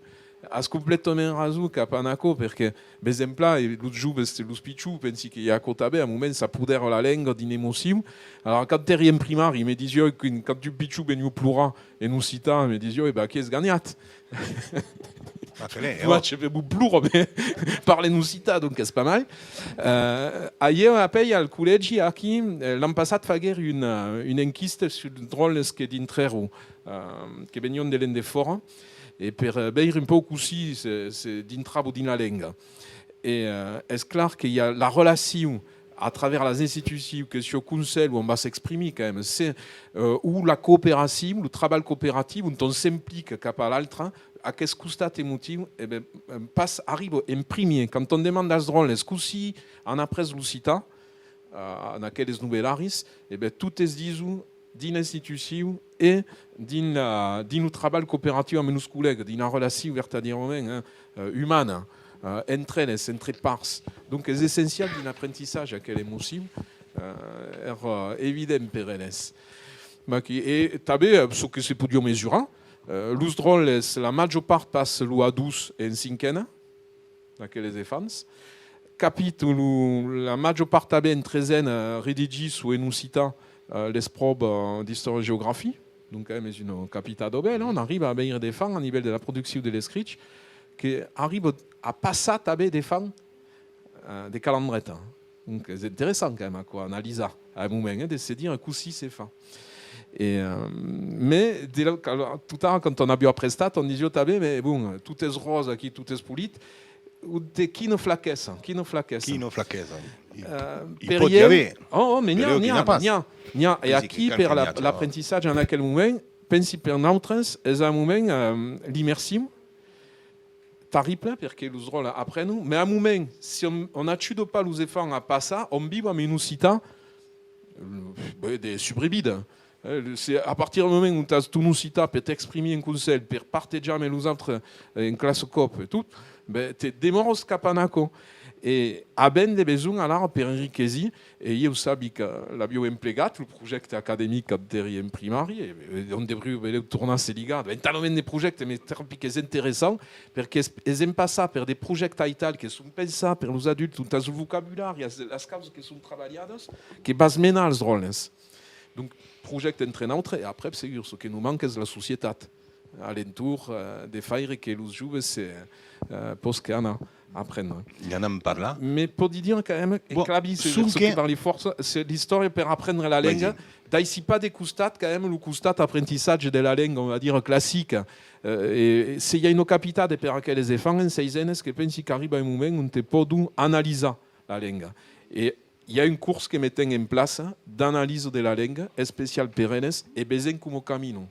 As completament rason cap a aquò, perque, per exemple, e los joves, los pichons, pensi que i a aquò tanben, a un moment s'apodèra la lenga d'una emocion. Alara, quand èri en primari, me disiá que quand un pichon veniá plorar en occitan, me disiá, e ben, aquí es ganhat. Vos plora, ben, parla en occitan, donc es pas mal. Eh, aguèri apuèi al collègi, aquí, eh, l'an passat faguèri una, una enquista sus los dròlles que dintrèron, eh, que venián de l'endefòra. e per, eh, veire un pauc cossí se, se dintrava dins la lenga. E, eh, es clar que i a la relacion a travèrs las institucions, que siá Conselh, ont va s'exprimir quand même, se, eh, o la cooperacion, lo trabalh cooperatiu, ont on s'implica cap a l'autre, aqueste costat emotiu, e ben, pas arriba en primièr. Quand on demanda als dròlles cossí an aprés l'occitan, eh, en aqueles novelaris, e ben, totes dison dins l'institucion e dins la, dins lo trabalh cooperatiu amb los collègas, dins la relacion vertadièrament, eh, eh, umana, eh, entre eles, entre pars. Donc, es essencial dins l'aprentissatge, aquela emocion, eh, èra evident per eles. Mès que, e tanben, eh, çò que se podiá mesurar, eh, los dròlles, la màger part passa lo A dos en cinquena, d'aqueles efants. Capita lo, la màger part tanben en tresena, eh, redigís o en occitan, eh, l'espròva d'istòria-geografia. Donc, quand même, es una capitada bèla, on arriba a veire d'efants a nivèl de la produccion de l'escrich, que arriba a passar tanben d'efants, eh, de Calandreta. Donc, es interessant, quand même, aquò, analisar a un moment, eh, de se dire cossí se fa. E, eh, mès, de la, totara, quand on aviá aprestat, on disiá tanben, mès bon, tot es ròsa aquí, tot es polit, de quina flaquesa, quina flaquesa. Quina flaquesa. I, eh, i per pòt i ieu, aver. Oh, oh, mès n'i a, n'i a, n'i a, n'i a. E aquí, per la, l'aprentissatge en aquel moment, pensi per nautres, es un moment, eh, l'immersion, terrible, perque los dròlles aprenon, mès a un moment, si on, on ajuda pas los efants a passar, on viu amb un occitan, eh, de subrevida. Eh, se a partir del moment ont as ton occitan per t'exprimir en conselh, per partejar amb los autres, eh, en classa coop e tot, ben, te demòras cap a aquò. E avèm de besonh alara per enriquesir, e ieu sabi que l'aviáu emplegat, lo projècte academic cap d'èri en primari, e, e on deuriá belèu tornar se ligar, ben, talament de projèctes, mès tròp qu'es interessant, perque es, es en passar per de projèctes aital que son pensats per los adultes, ont as lo vocabulari, as las causas que son trabalhadas, que vas menar als dròlles. Donc, projècte entre nautres, e aprèp, segur, çò que nos manca es la societat a l'entorn, eh, de faire que los joves se, eh, pòscan anar aprendre. I anam parlar. Mès pòdi dire quand même, e clavi, se, sonque, sonque parli fòrça, se l'istòria per aprendre la lenga, daissi pas de costat quand même lo costat aprentissatge de la lenga, on va dire, classic. Eh, e se i a una capitada per aqueles efants en seisenes, que pensi qu'arriba un moment ont te pòdon analisar la lenga. E i a un cors que metèm en plaça d'analisa de la lenga, especial per eles, e vesèm coma caminon.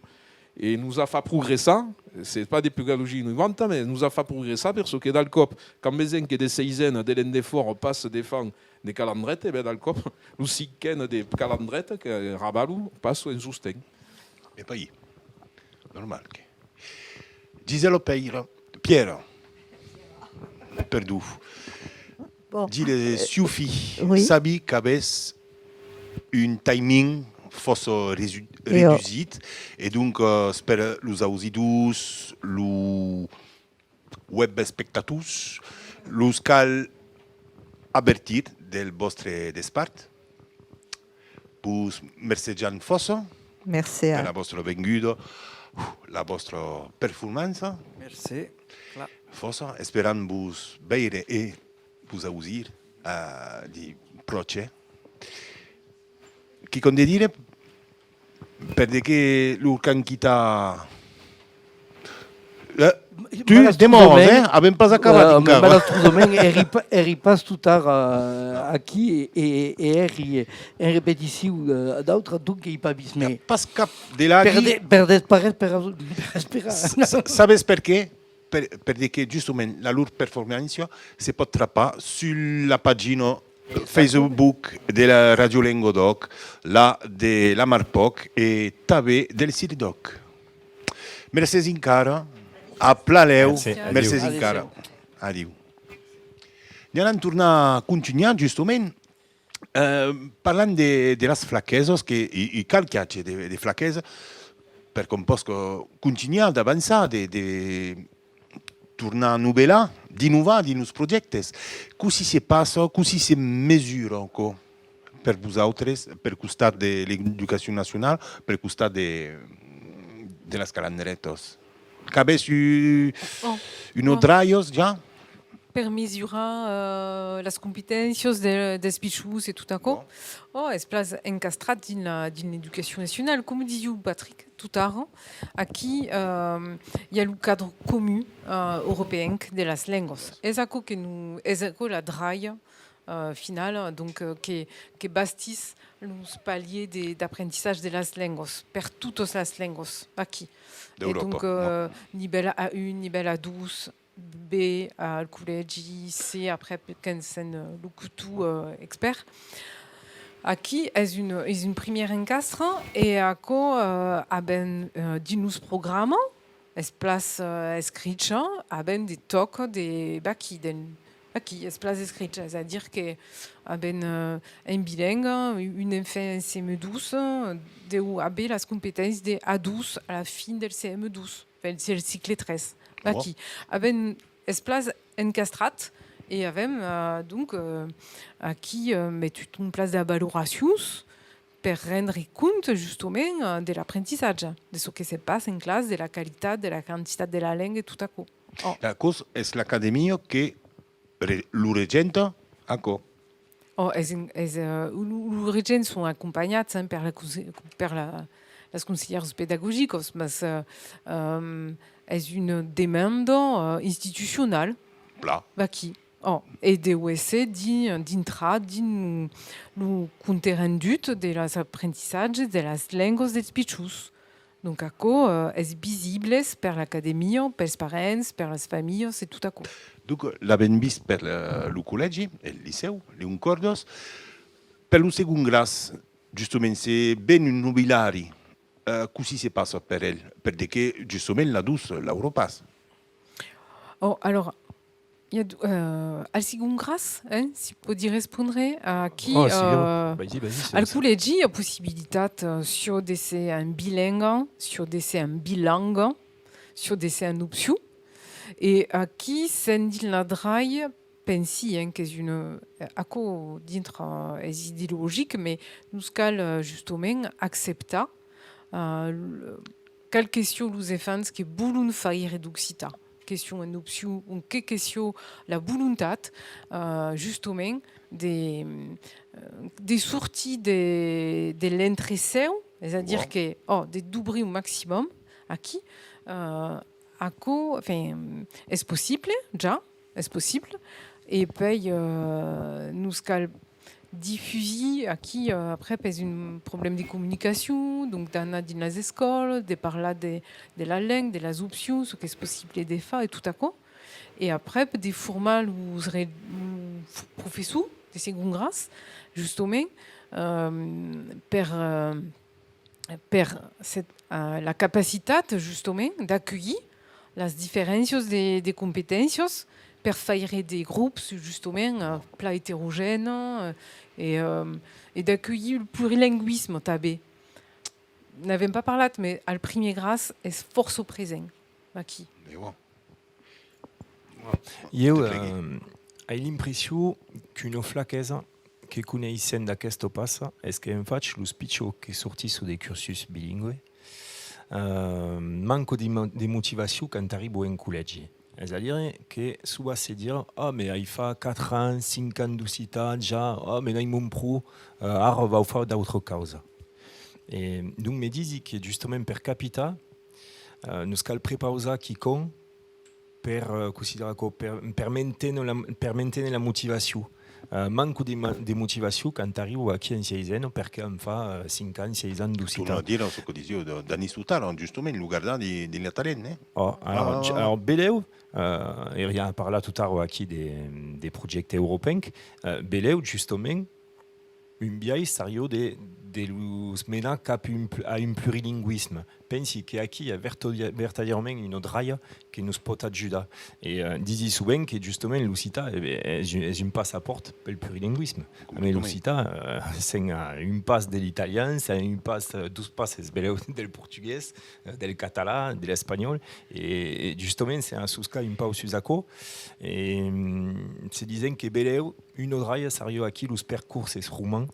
E nos a fach progressar, es pas de pedagogia innovanta, mès nos a fach progressar, per çò que dal còp, quand vesèm que de seisena de l'endefòra passa d'efants de Calandreta, e ben dal còp, lo cinquena de Calandreta, que Rabalu, passa en sosten. E pas i. Normal que. Gisèla Pèira, Pièra, perdon. Bon. Gilles, eh, Siufi, oui. Sabi qu'avètz un timing fòrça resu-, redusit, e donc, eh, per los ausidors, lo web espectators, los cal avertir del vòstre despart. Vos mercejam fòrça per la vòstra venguda, la vòstra performança. Mercé. Clar. Fòrça. Esperam vos veire e vos ausir, eh, de pròche. Quicòm de dire, per de que lor can quitar, eh, tu demòras, eh? Avèm pas acabat encara. Malastrosament, èri pa-, èri pas totara, eh, aquí e, e, e èri en repeticion, eh, d'autra, donc èi pas vist, mès pas cap de là per de, per desparéisser, per, per esperar. Sabes per qué? Per, per de que, justament, la lor performància se pòt trapar sus la pagina Facebook de la Ràdio Lengadòc, la de la Marpòc e tanben del CIRDÒC. Mercés encara. A plan lèu. Mercés encara. Adiu. N'i anam tornar contunhar, justament. Eh, parlant de, de las flaquesas, que i, i cal qu'i age de, de flaquesa, per qu'òm pòsca contunhar d'avançar, de, de tornar novelar, d'innovar dins los projèctes. Cossí se passa, cossí se mesura aquò per vosautres, per costat de l'Educacion Nacionala, per costat de, de las Calandretas? Qu'avètz u-, una dralha ja? per mesurar, eh, las competéncias de, dels pichons e tot aquò. Bon. Ò, es plan encastrat dins la, dins l'educacion nacionala. Coma disiá Patrick tot ara, aquí, eh, i a lo cadre comun, eh, european de las lengas. Es aquò que nos, es aquò la dralha, eh, finala, donc, eh, que, que bastís los paliers de, d'aprentissatge de las lengas, per totas las lengas, aquí. E donc, eh, nivèl A un, nivèl A dos, B al collègi, C, après, quand sèm, eh, locutor, eh, expèrt. Aquí es un, es un primièr encastre e aquò, eh, avèm, eh, dins los programas, es plan, eh, escricha, avèm de tòc de, vaquí, de, vaquí, es plan escricha, es a dire que avèm, eh, en bilingue, un enfant en C M dos, eh, deu aver las competéncias de A dos a la fin del C M dos. Enfin, es el cicle tres. Vaquí. Avèm, es plan encastrat e avèm, eh, donc, eh, aquí, eh, metut un plan d'avaloracions per rendre compte, justament, eh, de l'aprentissatge, de çò que se passa en classa, de la qualitat, de la quantitat de la lenga e tot aquò. Ò. Aquò's, es l'acadèmia que re-, lo regenta, aquò. Ò, es, es, eh, lo, lo regents son acompanhats, hein, per la conse-, per la, las conselhièras pedagogicas, mas, eh, ehm, es una demanda, eh, institucionala. Plan. Vaquí. Ò, e deu èsser di-, dintrat dins lo, lo compte rendut de las aprentissatges de las lengas dels pichons. Donc aquò, eh, es visible per l'acadèmia, pels parents, per las familhas e tot aquò. Donc, l'avèm vist per, eh, lo collègi, el licèu, Leon Còrdas. Per lo segond gras, justament, se ven un nobilari, eh, cossí se passa per el? Per de que, justament, l'A dos l'aurà pas. Ò, alors, i a do-, eh, al segond gras, hein, si pòdi respondre, aquí, eh, al collègi i a possibilitat, eh, siá d'èsser en bilingue, siá d'èsser en bilangue, siá d'èsser en opcion. E aquí sèm dins la dralha, pensi, hein, qu'es una, eh, aquò dintre, eh, es ideologic, mas nos cal, eh, justament acceptar, eh, l-, qual que siá los enfants que vòlon faire d'occitan, que siá en opcion o que, que siá la volontat, eh, justament de, eh, de sortir de, de l'entre-sèu, es a dire que, ò, de dobrir un maximum aquí, eh, aquò, enfin, es possible, ja, es possible, e puèi, eh, nos cal difusir aquí, eh, aprèp es un problèma de comunicacion, donc d'anar dins las escòlas, de parlar de, de la lenga, de las opcions, çò qu'es possible de far e tot aquò. E aprèp de formar los re-, los f-, professors de segond gras, justament, eh, per, eh, per set-, eh, la capacitat, justament, d'aculhir las diferéncias de, de competéncias per faire de grops, justament, eh, plan eterogènes, eh, e, eh, e d'aculhir lo plurilingüisme tanben. N'avèm pas parlat, mas al primièr gras es fòrça present aquí. E bon. Ieu, eh, ai l'impression qu'una flaquesa que coneissèm d'aquesta passa es que, en fach, los pichons que sortisson de cursus bilingüe, eh, mancan de mo-, de motivacion quand arriban en collègi. Es a dire que sovent se dira: «Ah, mas ai fach quatre ans, cinc ans d'occitan ja, ah, mas n'ai mon pro, eh, ara vau far d'autra causa.» E donc me disi que justament per capitar, eh, nos cal prepausar quicòm per, eh, cossí dire aquò, per, per manténer la, per manténer la motivacion. Eh, manco de ma-, de motivacion quand arribo aquí en sièisena, perque an fach, eh, cinc ans, sièis ans d'occitan. Torna dire çò que disiá Da-, Dani Soutara, justament, lo gardar de, de la talent, eh? Ò, alors, ju-, alors, belèu, eh, e i a parlat tot ara aquí de, de projècte europenc, eh, belèu, justament, un biais sariá de, de los menar cap un pl-, a un plurilingüisme. Pensi que aquí i a vertadi-, vertadièrament una dralha que nos pòt ajudar. E, eh, disi sovent que, justament, l'occitan, eh ben, es un, es un passapòrt pel plurilingüisme. Amé l'occitan, eh, sèm a un pas de l'italian, sèm a un pas, eh, dos passes, belèu, del portugués, eh, del catalan, de l'espanhòl, e, e justament, sèm a soscar un pauc sus aquò, e, mm, se disèm que belèu, una dralha sariá aquí los percorses romans,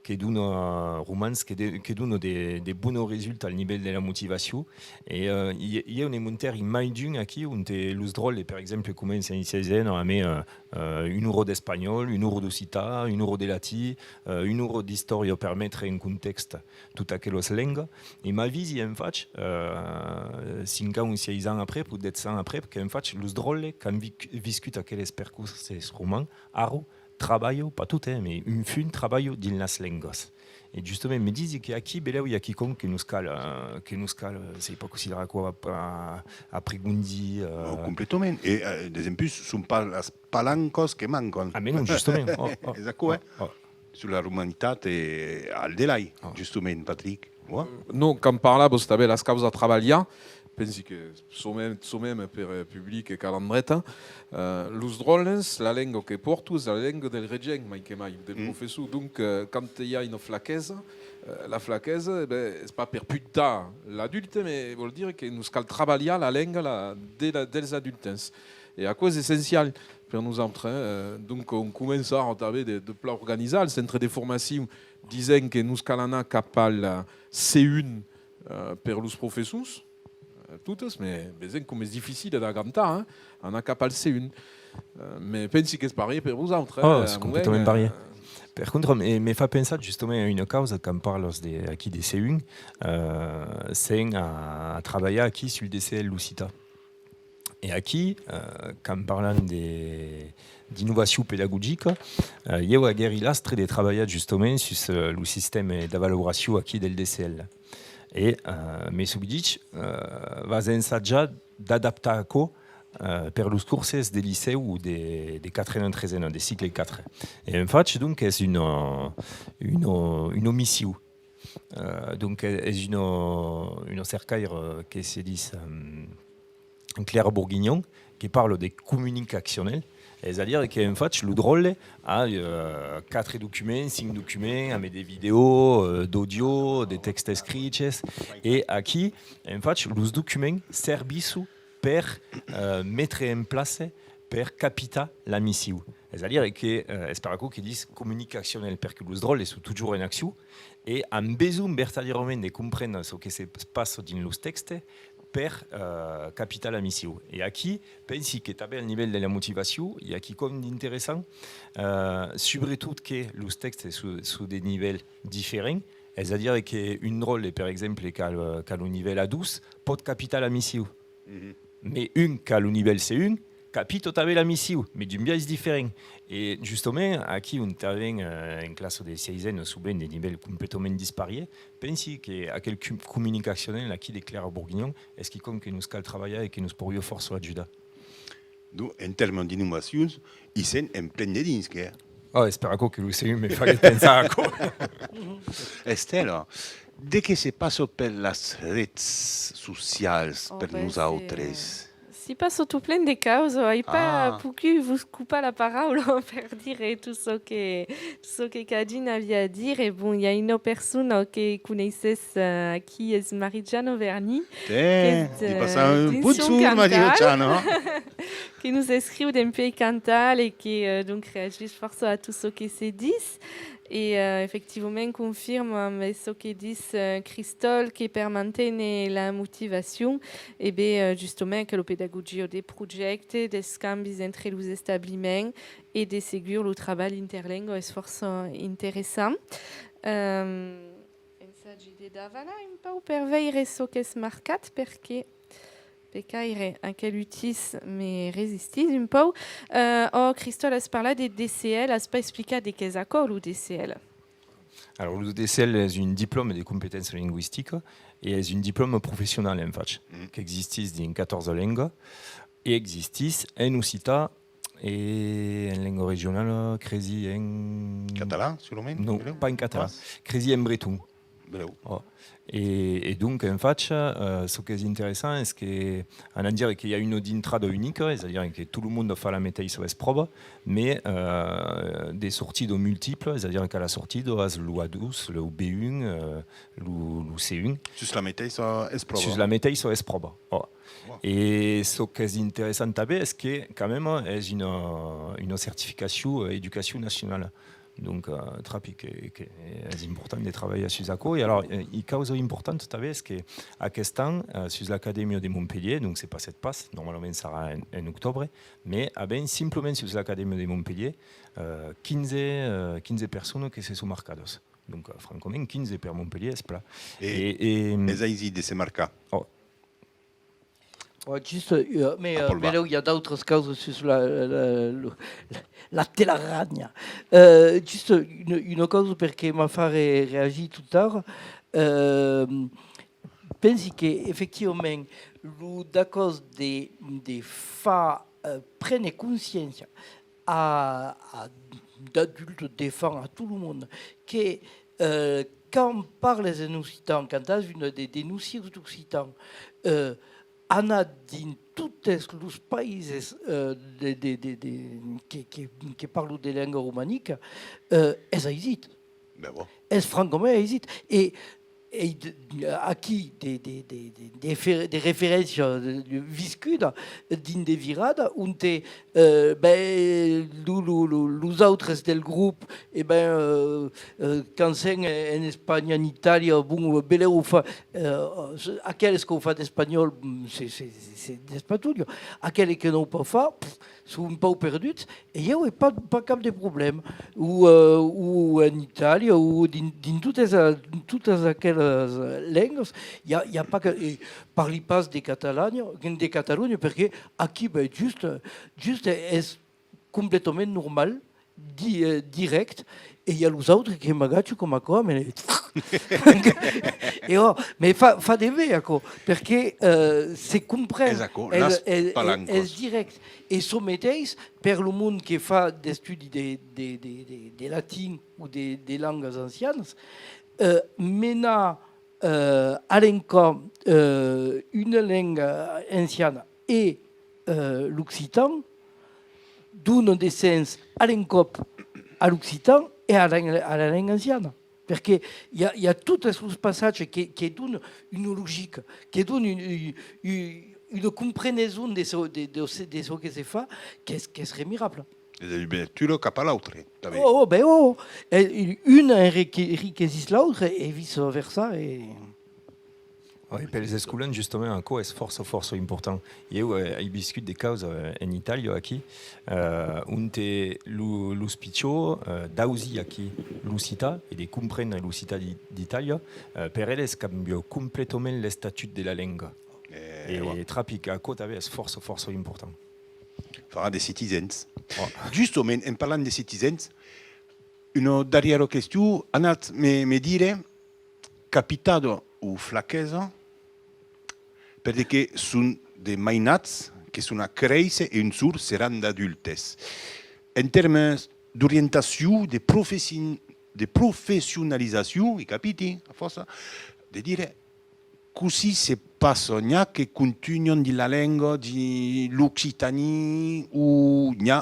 que dona, romans que, de, que dona de, de bons resultats al nivèl de la motivacion. E, eh, i, ieu ne montèri mai d'un aquí, onte los dròlles, per exemple, començan en siaisena amb, eh, eh, una ora d'espanhòl, una ora d'occitan, una ora de latin, eh, una ora d'istòria per metre en contèxt totas aquelas lengas. E m'avisi, en fach, eh, cinc ans, sièis ans aprèp, o dètz ans aprèp, qu'en fach los dròlles qu'an vic-, viscut aqueles percurses romans, ara, trabalhan, pas tot, eh, mai un fum trabalhan dins las lengas. E justament, me disi que aquí, belèu, i a quicòm que nos cal, eh, que nos cal, eh, sai pas cossí dire aquò, ap-, a-, aprigondir, eh. Oh, completament. E, eh, desempuish, son pas las palancas que mancan. Ah, mais non, justament. Oh, oh, es aquò, eh? Oh, oh. Sus la romanitat e al delai, justament, Patric. Ouais. Non, quand parlavas tanben las causas a trabalhar, pensi que çò mème, çò mème per, eh, Public e Calandreta, eh, los dròlles, la lenga que pòrtan es la lenga del regent, mai que mai, del professor. Donc, eh, quand i a una flaquesa, eh, la flaquesa, eh ben, es pas per puntar l'adulte, mai vòl dire que nos cal trabalhar la lenga, la, de la, dels adultes. E aquò es essencial per nosautres, eh. Donc, on comença ara tanben de, de plan organizar. Al centre de formacion disen que nos cal anar cap al C un, eh, per los professors, eh, totes, mai vesen com es dificile d'agantar, eh, anar cap al C un. Eh, mai pensi qu'es parier per vosautres, eh, a moment, eh. Oh, es completament parier. Per contra, me, me fa pensar justament a una causa quand parlas de, aquí de C un, eh, sèm a, a trabalhar aquí sul D C L occitan. E aquí, eh, quand parlam de, d'innovacion pedagogica, eh, ieu aguèri l'astre de trabalhar justament sus, eh, lo sistèma d'avaloracion aquí del D C L. E, eh, me soi dich, eh, vas ensajar d'adaptar aquò, eh, per los corses de licèu o de, de quatrena, tresena, de cicle quatre. E en fach, donc, es una, una, una mission. Eh, donc, es una, una cercaira que se ditz, eh, Claire Bourguignon, que parla de comunicaccional, es a dire que, en fach, lo dròlle a, eh, quatre documents, cinc documents, amb de vidèos, eh, d'àudio, de tèxtes escriches, e aquí, en fach, los documents servisson per, eh, metre en plaça, per capitar la mission. Es a dire que, eh, es per aquò que ditz comunicaccional, perque los dròlles son totjorn en accion e an besonh vertadièrament de comprendre çò que se passa dins los tèxtes per, eh, capitar la mission. E aquí, pensi que tanben al nivèl de la motivacion, i a quicòm d'interessant, eh, subretot que los tèxtes son, son de nivèl diferent, es a dire que un dròlle, per exemple, qu'a, qu'a lo nivèl A dos, pòt capitar la mission. Mai un qu'a lo nivèl C un, capita tanben la mission, mai d'un biais diferent. E justament, aquí ont tanben, eh, en classa de siaisena, sovent de nivèl completament disparier, pensi que aquel cu-, comunicaccional aquí de Claire Bourguignon es quicòm que nos cal trabalhar e que nos poiriá fòrça ajudar. Donc, en tèrmes d'innovacions, i sèm en plen dedins, que. Oh, es per aquò que lo C un me faguèt pensar aquò. Estela, de qué se passa per las rets socials per nosautres? Oh, ben, se, se passa tot plen de causas. Ai pas pogut vos copar la paraula per dire tot çò que, tot çò que Cadin aviá a dire. Bon, i a una persona que coneissètz, eh, aquí, es Marie-Jeanne Auvergne, qu'es, eh, dins son cantal, que nos escriu dempuèi Cantal e que, eh, donc, reagís fòrça a tot çò que se ditz. E, eh, efectivament, confirma amb çò que ditz, eh, Cristòl, que per manténer la motivacion, e ben, eh, justament, que la pedagogia de projècte, d'escambis entre los establiments e de segur lo trabalh interlenga es fòrça interessant. Ehm, Ensagi de davalar un pauc per veire çò qu'es marcat, perque pecaire aquel utís me resistís un pauc. Eh, ò, Cristòl, as parlat de D C L, as pas explicat de qu'es aquò, lo D C L. Alors, lo D C L es un diplòme de competéncia lingüistica e es un diplòme professional, en fach, qu'existís dins quatòrze lengas e existís en occitan e en lenga regionala, cresi en... Catalan, solament? Non, pas en catalan. Cresi en breton. Brèu. Oh. E, e donc, en fach, eh, çò qu'es interessant es que, anam dire que i a una dintrada unica, es a dire que tot lo monde fa la meteissa espròva, mai, eh, de sortida multipla, es a dire qu'a la sortida as lo A dos, lo B un, eh, lo, lo C un. Sus la meteissa espròva. Sus la meteissa espròva, oh. E çò qu'es interessant tanben es que, quand même, es una, una certificacion, eh, educacion nacionala. Donc, eh, trapi que, que es important de trabalhar sus aquò. E alors, eh, ua causa important tanben es que aquest an, eh, sus l'Acadèmia de Montpelhièr, donc se passèt pas, normalament sarà en, en octòbre, mai avèm simplament sus l'Acadèmia de Montpelhièr, eh, quinze, eh, quinze personas que se son marcadas. Donc, eh, francament, quinze per Montpelhièr es plan. E, e, e, es aisit de se marcar. Oh. Ouais, just, eh, mais, eh, belèu i a d'autras causas sus la, la, la, la, la telaranha. Eh, just una, una causa perque m'a fa re-, reagir tot ara. Eh, pensi que, efectivament, lo d'acòs de, de far, eh, prene consciéncia a, a d'adultes, d'enfants, a tot lo monde, que, eh, quand parles en occitan, quand as una de, de nocius d'occitan, eh, anar dins totes los païses, eh, de, de, de, de, que, que, que parlan de lenga romanica, eh, es aisit. Ben bon. Es francament aisit. E, e de, aquí, de, de, de, de, de fer-, de referéncia, de, de viscuda dins de virada, onte, eh, ben, lo, lo, lo, los autres del grop, e ben, eh, eh, quand sèm en Espanha, en Itàlia, bon, belèu o fa, eh, aqueles qu'o fan d'espanhòl, mm, se, se, se, se despatolhan. Aqueles que n'o pas fa, pff, son un pauc perduts, e ieu ai pas, pas cap de problèma. O, eh, o en Itàlia, o dins, dins totes, eh, totes aquelas, eh, lengas, i a, i a pas que, e parli pas de Catalonha, de Catalonha, perque aquí, ben, just, just es completament normal, di-, eh, dirèct, e i a los autres que m'agachan coma aquò, me, e ò, me fa, fa de ben aquò, perque, eh, se compren, es aquò, es, las es, es, palancas. Es dirèct, e çò meteis per lo monde que fa d'estudi de, de, de, de, de latin o de, de langas ancianas, eh, menar, eh, a l'encòp, eh, una lenga anciana e, eh, l'occitan, dona de sens a l'encòp a l'occitan e a la, a la lenga anciana. Perque i a, i a totes los passatges que, que dona una logica, que dona un, un, un, una compreneson de çò, de, de, de çò que se fa, qu'es, qu'es remirable. E de l'ubertura cap a l'autre, tanben. Oh, oh, ben, oh! E un enrique-, enriquesís l'autre e vice versa, e Oui, pels escolans, justament, aquò es fòrça, fòrça important. Ieu, eh, ai viscut de causas, eh, en Itàlia, aquí, eh, onte lo, los pichons, eh, d'ausir aquí l'occitan e de comprendre l'occitan d'i-, d'Itàlia, eh, per eles cambia completament l'estatut de la lenga. Eh, e ouais. Trapi qu'aquò tanben es fòrça, fòrça important. Farà de citizens. Ouais. Justament, en parlant de citizens, una darrièra question, anatz me, me dire, capitada o flaquesa, per de que son de mainats que son a créisser e un jorn seràn d'adultes. En tèrmes d'orientacion, de profession-, de professionalizacion, i capiti, a fòrça, de dire, cossí se passa, n'i a que contunhan dins la lenga, dins l'occitan, o n'i a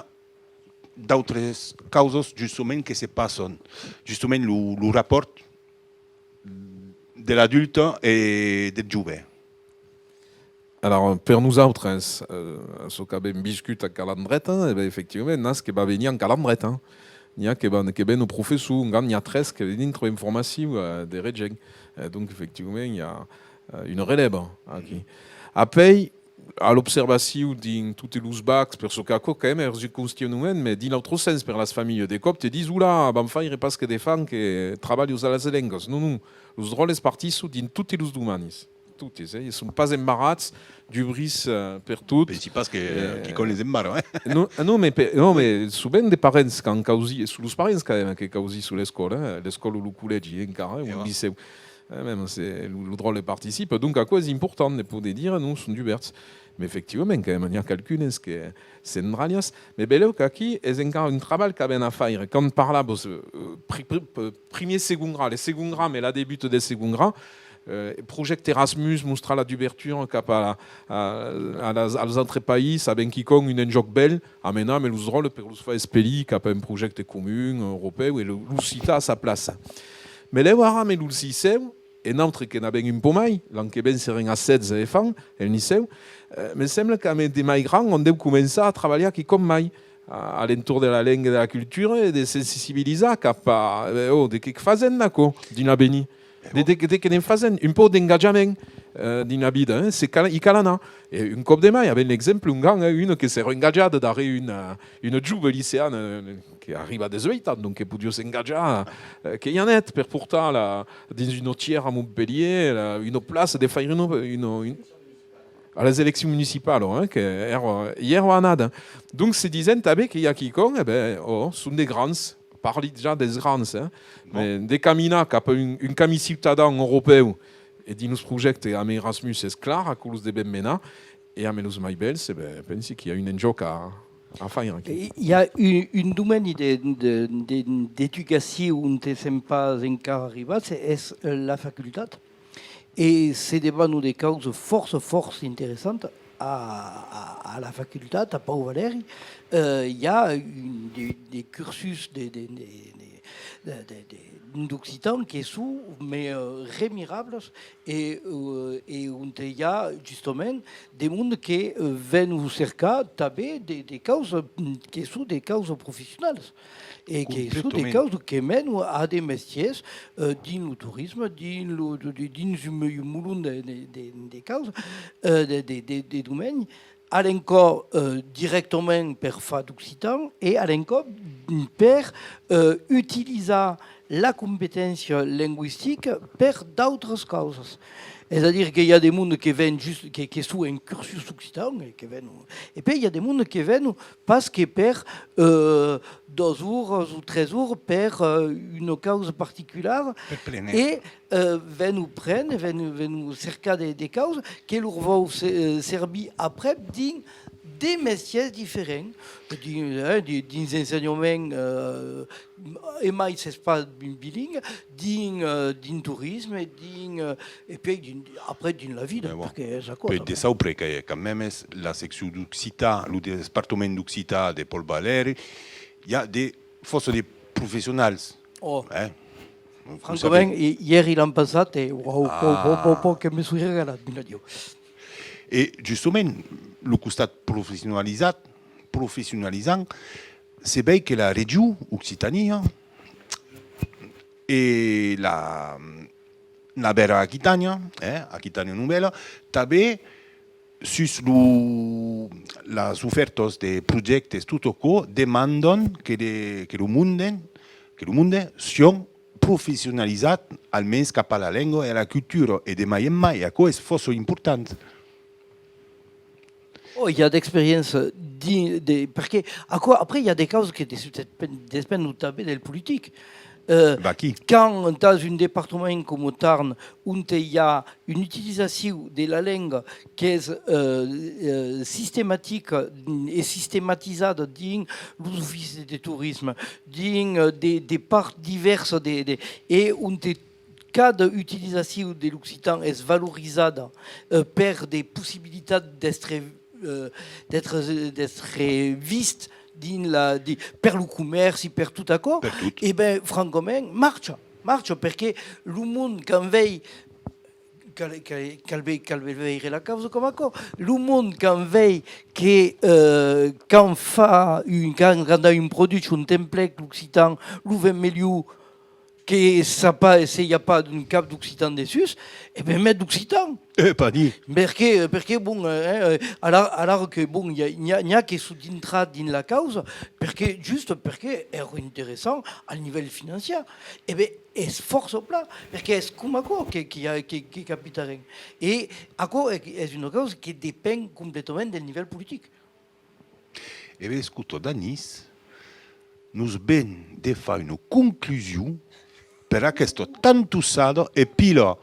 d'autres causas, justament, que se passan, justament, lo, lo rapòrt de l'adulte e del jove. Alors, per nosautres, eh, çò qu'avèm viscut a Calandreta, eh ben, efectivament, nas que va venir en Calandreta, eh. N'i a que van, que ven o professor, ongan n'i a tres que venin tròp en formacion, eh, de regent. Eh, donc, efectivament, i a, eh, una relèva aquí. Apèi, a l'observacion dins totes los bacs, per çò qu'aquò, quand même, es un questionament, mès dins l'autre sens, per las familhas, de còp te dis, ola, van faire pas que d'enfants que trabalhan a las lengas. Non, non, los dròlles partisson dins totes los domanis. Totes, eh? E son pas embarrats, dubrís, eh, per tot. Pensi pas que, eh, quicòm les embarra, eh? Non, ah, non, mais pe-, non, mais sovent de parents, quand causi, son los parents, quand même, que causi sus l'escòla, eh? L'escòla o lo collègi, eh, encara, eh, o lo licèu. Eh, mème, se lo, lo dròlle participa. Donc, aquò es important de poder dire, non, son dubèrts. Mais efectivament, quand même, n'i a qualqu'unes que s'endralhan. Mais belèu qu'aquí es encara un trabalh qu'avèm a faire. Quand parlavas, eh, pri-, pri-, pri-, primièr segond gra, le segond gra, mais la debuta del segond gra, eh, projècte Erasmus, mostrar la dubertura cap a, a, a las, als autres país, avèm quicòm, un enjòc bèl, a menar, mès los dròlles per los far espelir cap a un projècte comun, europèu, e lo, l'occitan a sa plaça. Mès lèu ara, mès lo licèu, e nautres que n'avèm un pauc mai, l'an que ven serem a setze enfants en licèu, eh, me sembla qu'amé de mai grands, òm deu començar a trabalhar quicòm mai. a, a l'entorn de la lenga e de la cultura e de sensibilizar cap a, eh, oh, de qué fasèm d'aquò dins l'avenir? De, de, de qué ne'n fasèm? Un pauc d'engatjament, eh, dins la vida, eh? Se cal, i cal anar. E un còp de mai, avèm l'exemple ongan, eh, una que s'èra engatjada darrèr una, una jove liceana, eh, que arriba a dètz-e-uèch ans, donc que podiá s'engatjar, eh, que i anèt per portar la, dins una tièra a Montpelhièr, la, una plaça, de faire una, una, un, a las eleccions municipalas, eh, que èra, i èra anada. Donc se disen tanben que i a quicòm, e ben, oh, son de grands, parli ja dels grands, eh, mais de caminar cap a un, un camin ciutadan europèu, e dins los projèctes amb Erasmus es clar, aquò los devèm menar, e amb los mai bèls, e ben, pensi qu'i a un enjòc a, a faire aquí. I a un, un domeni de, de, de, d'educacion onte sèm pas encara arribats, es la facultat. E se debana de causas fòrça, fòrça interessantas a, a, a la facultat, a Pau Valèri. Eh, i a un, de, de cursus de, de, de, de, de, de, de, d'occitan que son, mais, eh, remirables e, eh, e onte i a justament de monde que, eh, vènon cercar tanben de, de causas, mm, que son de causas professionalas e que son de causas que menon a de mestièrs, eh, dins lo torisme, dins lo, de, de, dins un, un molon de, de, de, de causas, eh, de, de, de, de domeni, a l'encòp, eh, dirèctament per far d'occitan e a l'encòp per, eh, utilizar la competéncia lingüistica per d'autras causas. Es a dire que i a de monde que ven just, que, que son en cursus occitan e que ven, e puèi i a de monde que ven pas que per, eh, doas oras o tres oras per, eh, una causa particulara. Per plenaire. E, eh, vènon prene, vènon, vènon cercar de, de causas que lor vau se-, eh, servir aprèp dins de mestièrs diferents, dins, eh, di-, dins ensenhament, eh, e mai s'es pas bi-, bilingue, dins, eh, dins torisme, dins, eh, e puèi dins, aprèp dins la vida, perque es aquò. Puèi de saupre que quand même es la seccion d'occitan, lo despartament d'occitan de Pau Valèri, i a de fòrça de professionals. Oh. Eh? Francament, i, i èri l'an passat e, uau, pau, pau, pau, pau, que me soi regalat, mila Dieu. E justament, lo costat professionalizat, professionalizant, se vei que la region Occitània e la, la bèra Aquitània, eh, Aquitània Novèla, tanben sus lo, las ofèrtas de projèctes, tot aquò, demandan que de, que lo monde, que lo monde sián professionalizats, almens cap a la lenga e a la cultura, e de mai en mai, aquò es fòrça important. Oh, i a d'experiéncia dins de, perque aquò, après, i a de causas que des-, despen-, despendon tanben del politic. Eh, vaquí. Quand entàs un departament coma Tarn, onte i a una utilizacion de la lenga qu'es, eh, eh, sistematica e sistematizada dins los oficis de torisme, dins, eh, de, de parts divèrsas de, de, e onte cada utilizacion de l'occitan es valorizada, eh, per de possibilitats d'èstre, eh, d'èstre, d'èstre vist dins la, di-, per lo comèrci, per tot aquò, per tot, e ben, francament, marcha, marcha, perque lo mond, quand vei, cal, cal, cal ve-, cal ve-, veire la causa coma aquò, lo mond, quand vei que, eh, quand fa un, quand, quand a un produch, un templèc, l'occitan, lo ven melhor que s'a pas, se i a pas d'un cap d'occitan dessús, e ben, met d'occitan. E pas ni. Perque, perque, bon, eh, eh, alara, alara que, bon, i a, n'i a, n'i a que son dintrats dins la causa, perque, just perque èra interessant al nivèl financièr. E ben, es fòrça plan, perque es coma aquò que, que, que, que capitarem. E aquò es, es una causa que depend completament del nivèl politic. E ben, escota, Danís, nos ven de far una conclusion per aquesta tantossada e pila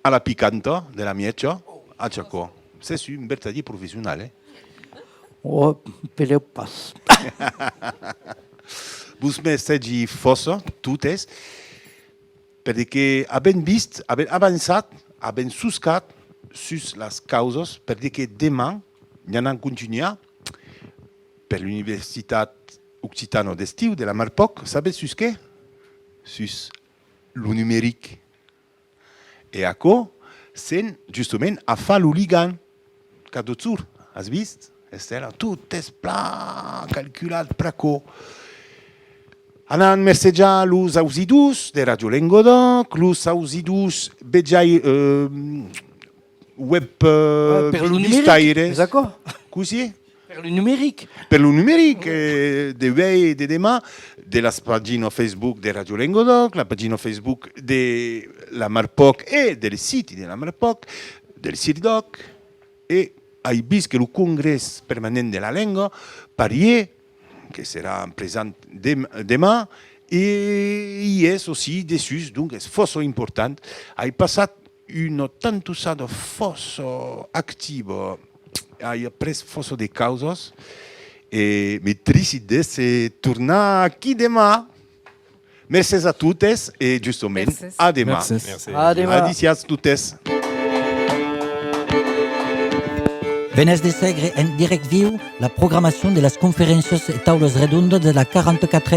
a la picanta de la mièja, a Chacó. Sètz un vertadièr professional, eh? Oh, pelèu pas. Vos mercegi fòrça, totes. Per de que avèm vist, avèm avançat, avèm soscat sus las causas, per de que deman n'anam contunhar per l'Universitat Occitana d'Estiu de la Marpòc. Sabètz sus qué? Sus lo numeric. E aquò, sèm justament a far lo ligam. Cada jorn, as vist? Estela, tot es plan calculat pr'aquò. Anam mercejar los ausidors de Ràdio Lengadòc, los ausidors vejai, eh, web, eh, Ah, per lo numeric, vistaires. Es aquò? Cossí? Per lo numeric. Per lo numeric, eh, de uèi e de deman, de las paginas Facebook de Ràdio Lengadòc, la pagina Facebook de la Marpòc e del siti de la Marpòc, del CIRDÒC, e ai vist que lo Congrès Permanent de la Lenga, parièr, que serà present dem-, deman, e i es aussi dessús, donc es fòrça important. Ai passat una tantossada fòrça activa, ai aprés fòrça de causas, e me trisi de se tornar aquí deman. Mercés a totes e justament Mercés. A deman. Mercés. Mercés. A deman. Adissiatz totes. Venètz de sègre en dirèct viu la programacion de las conferéncias e taulas redondas de la quaranta-quatre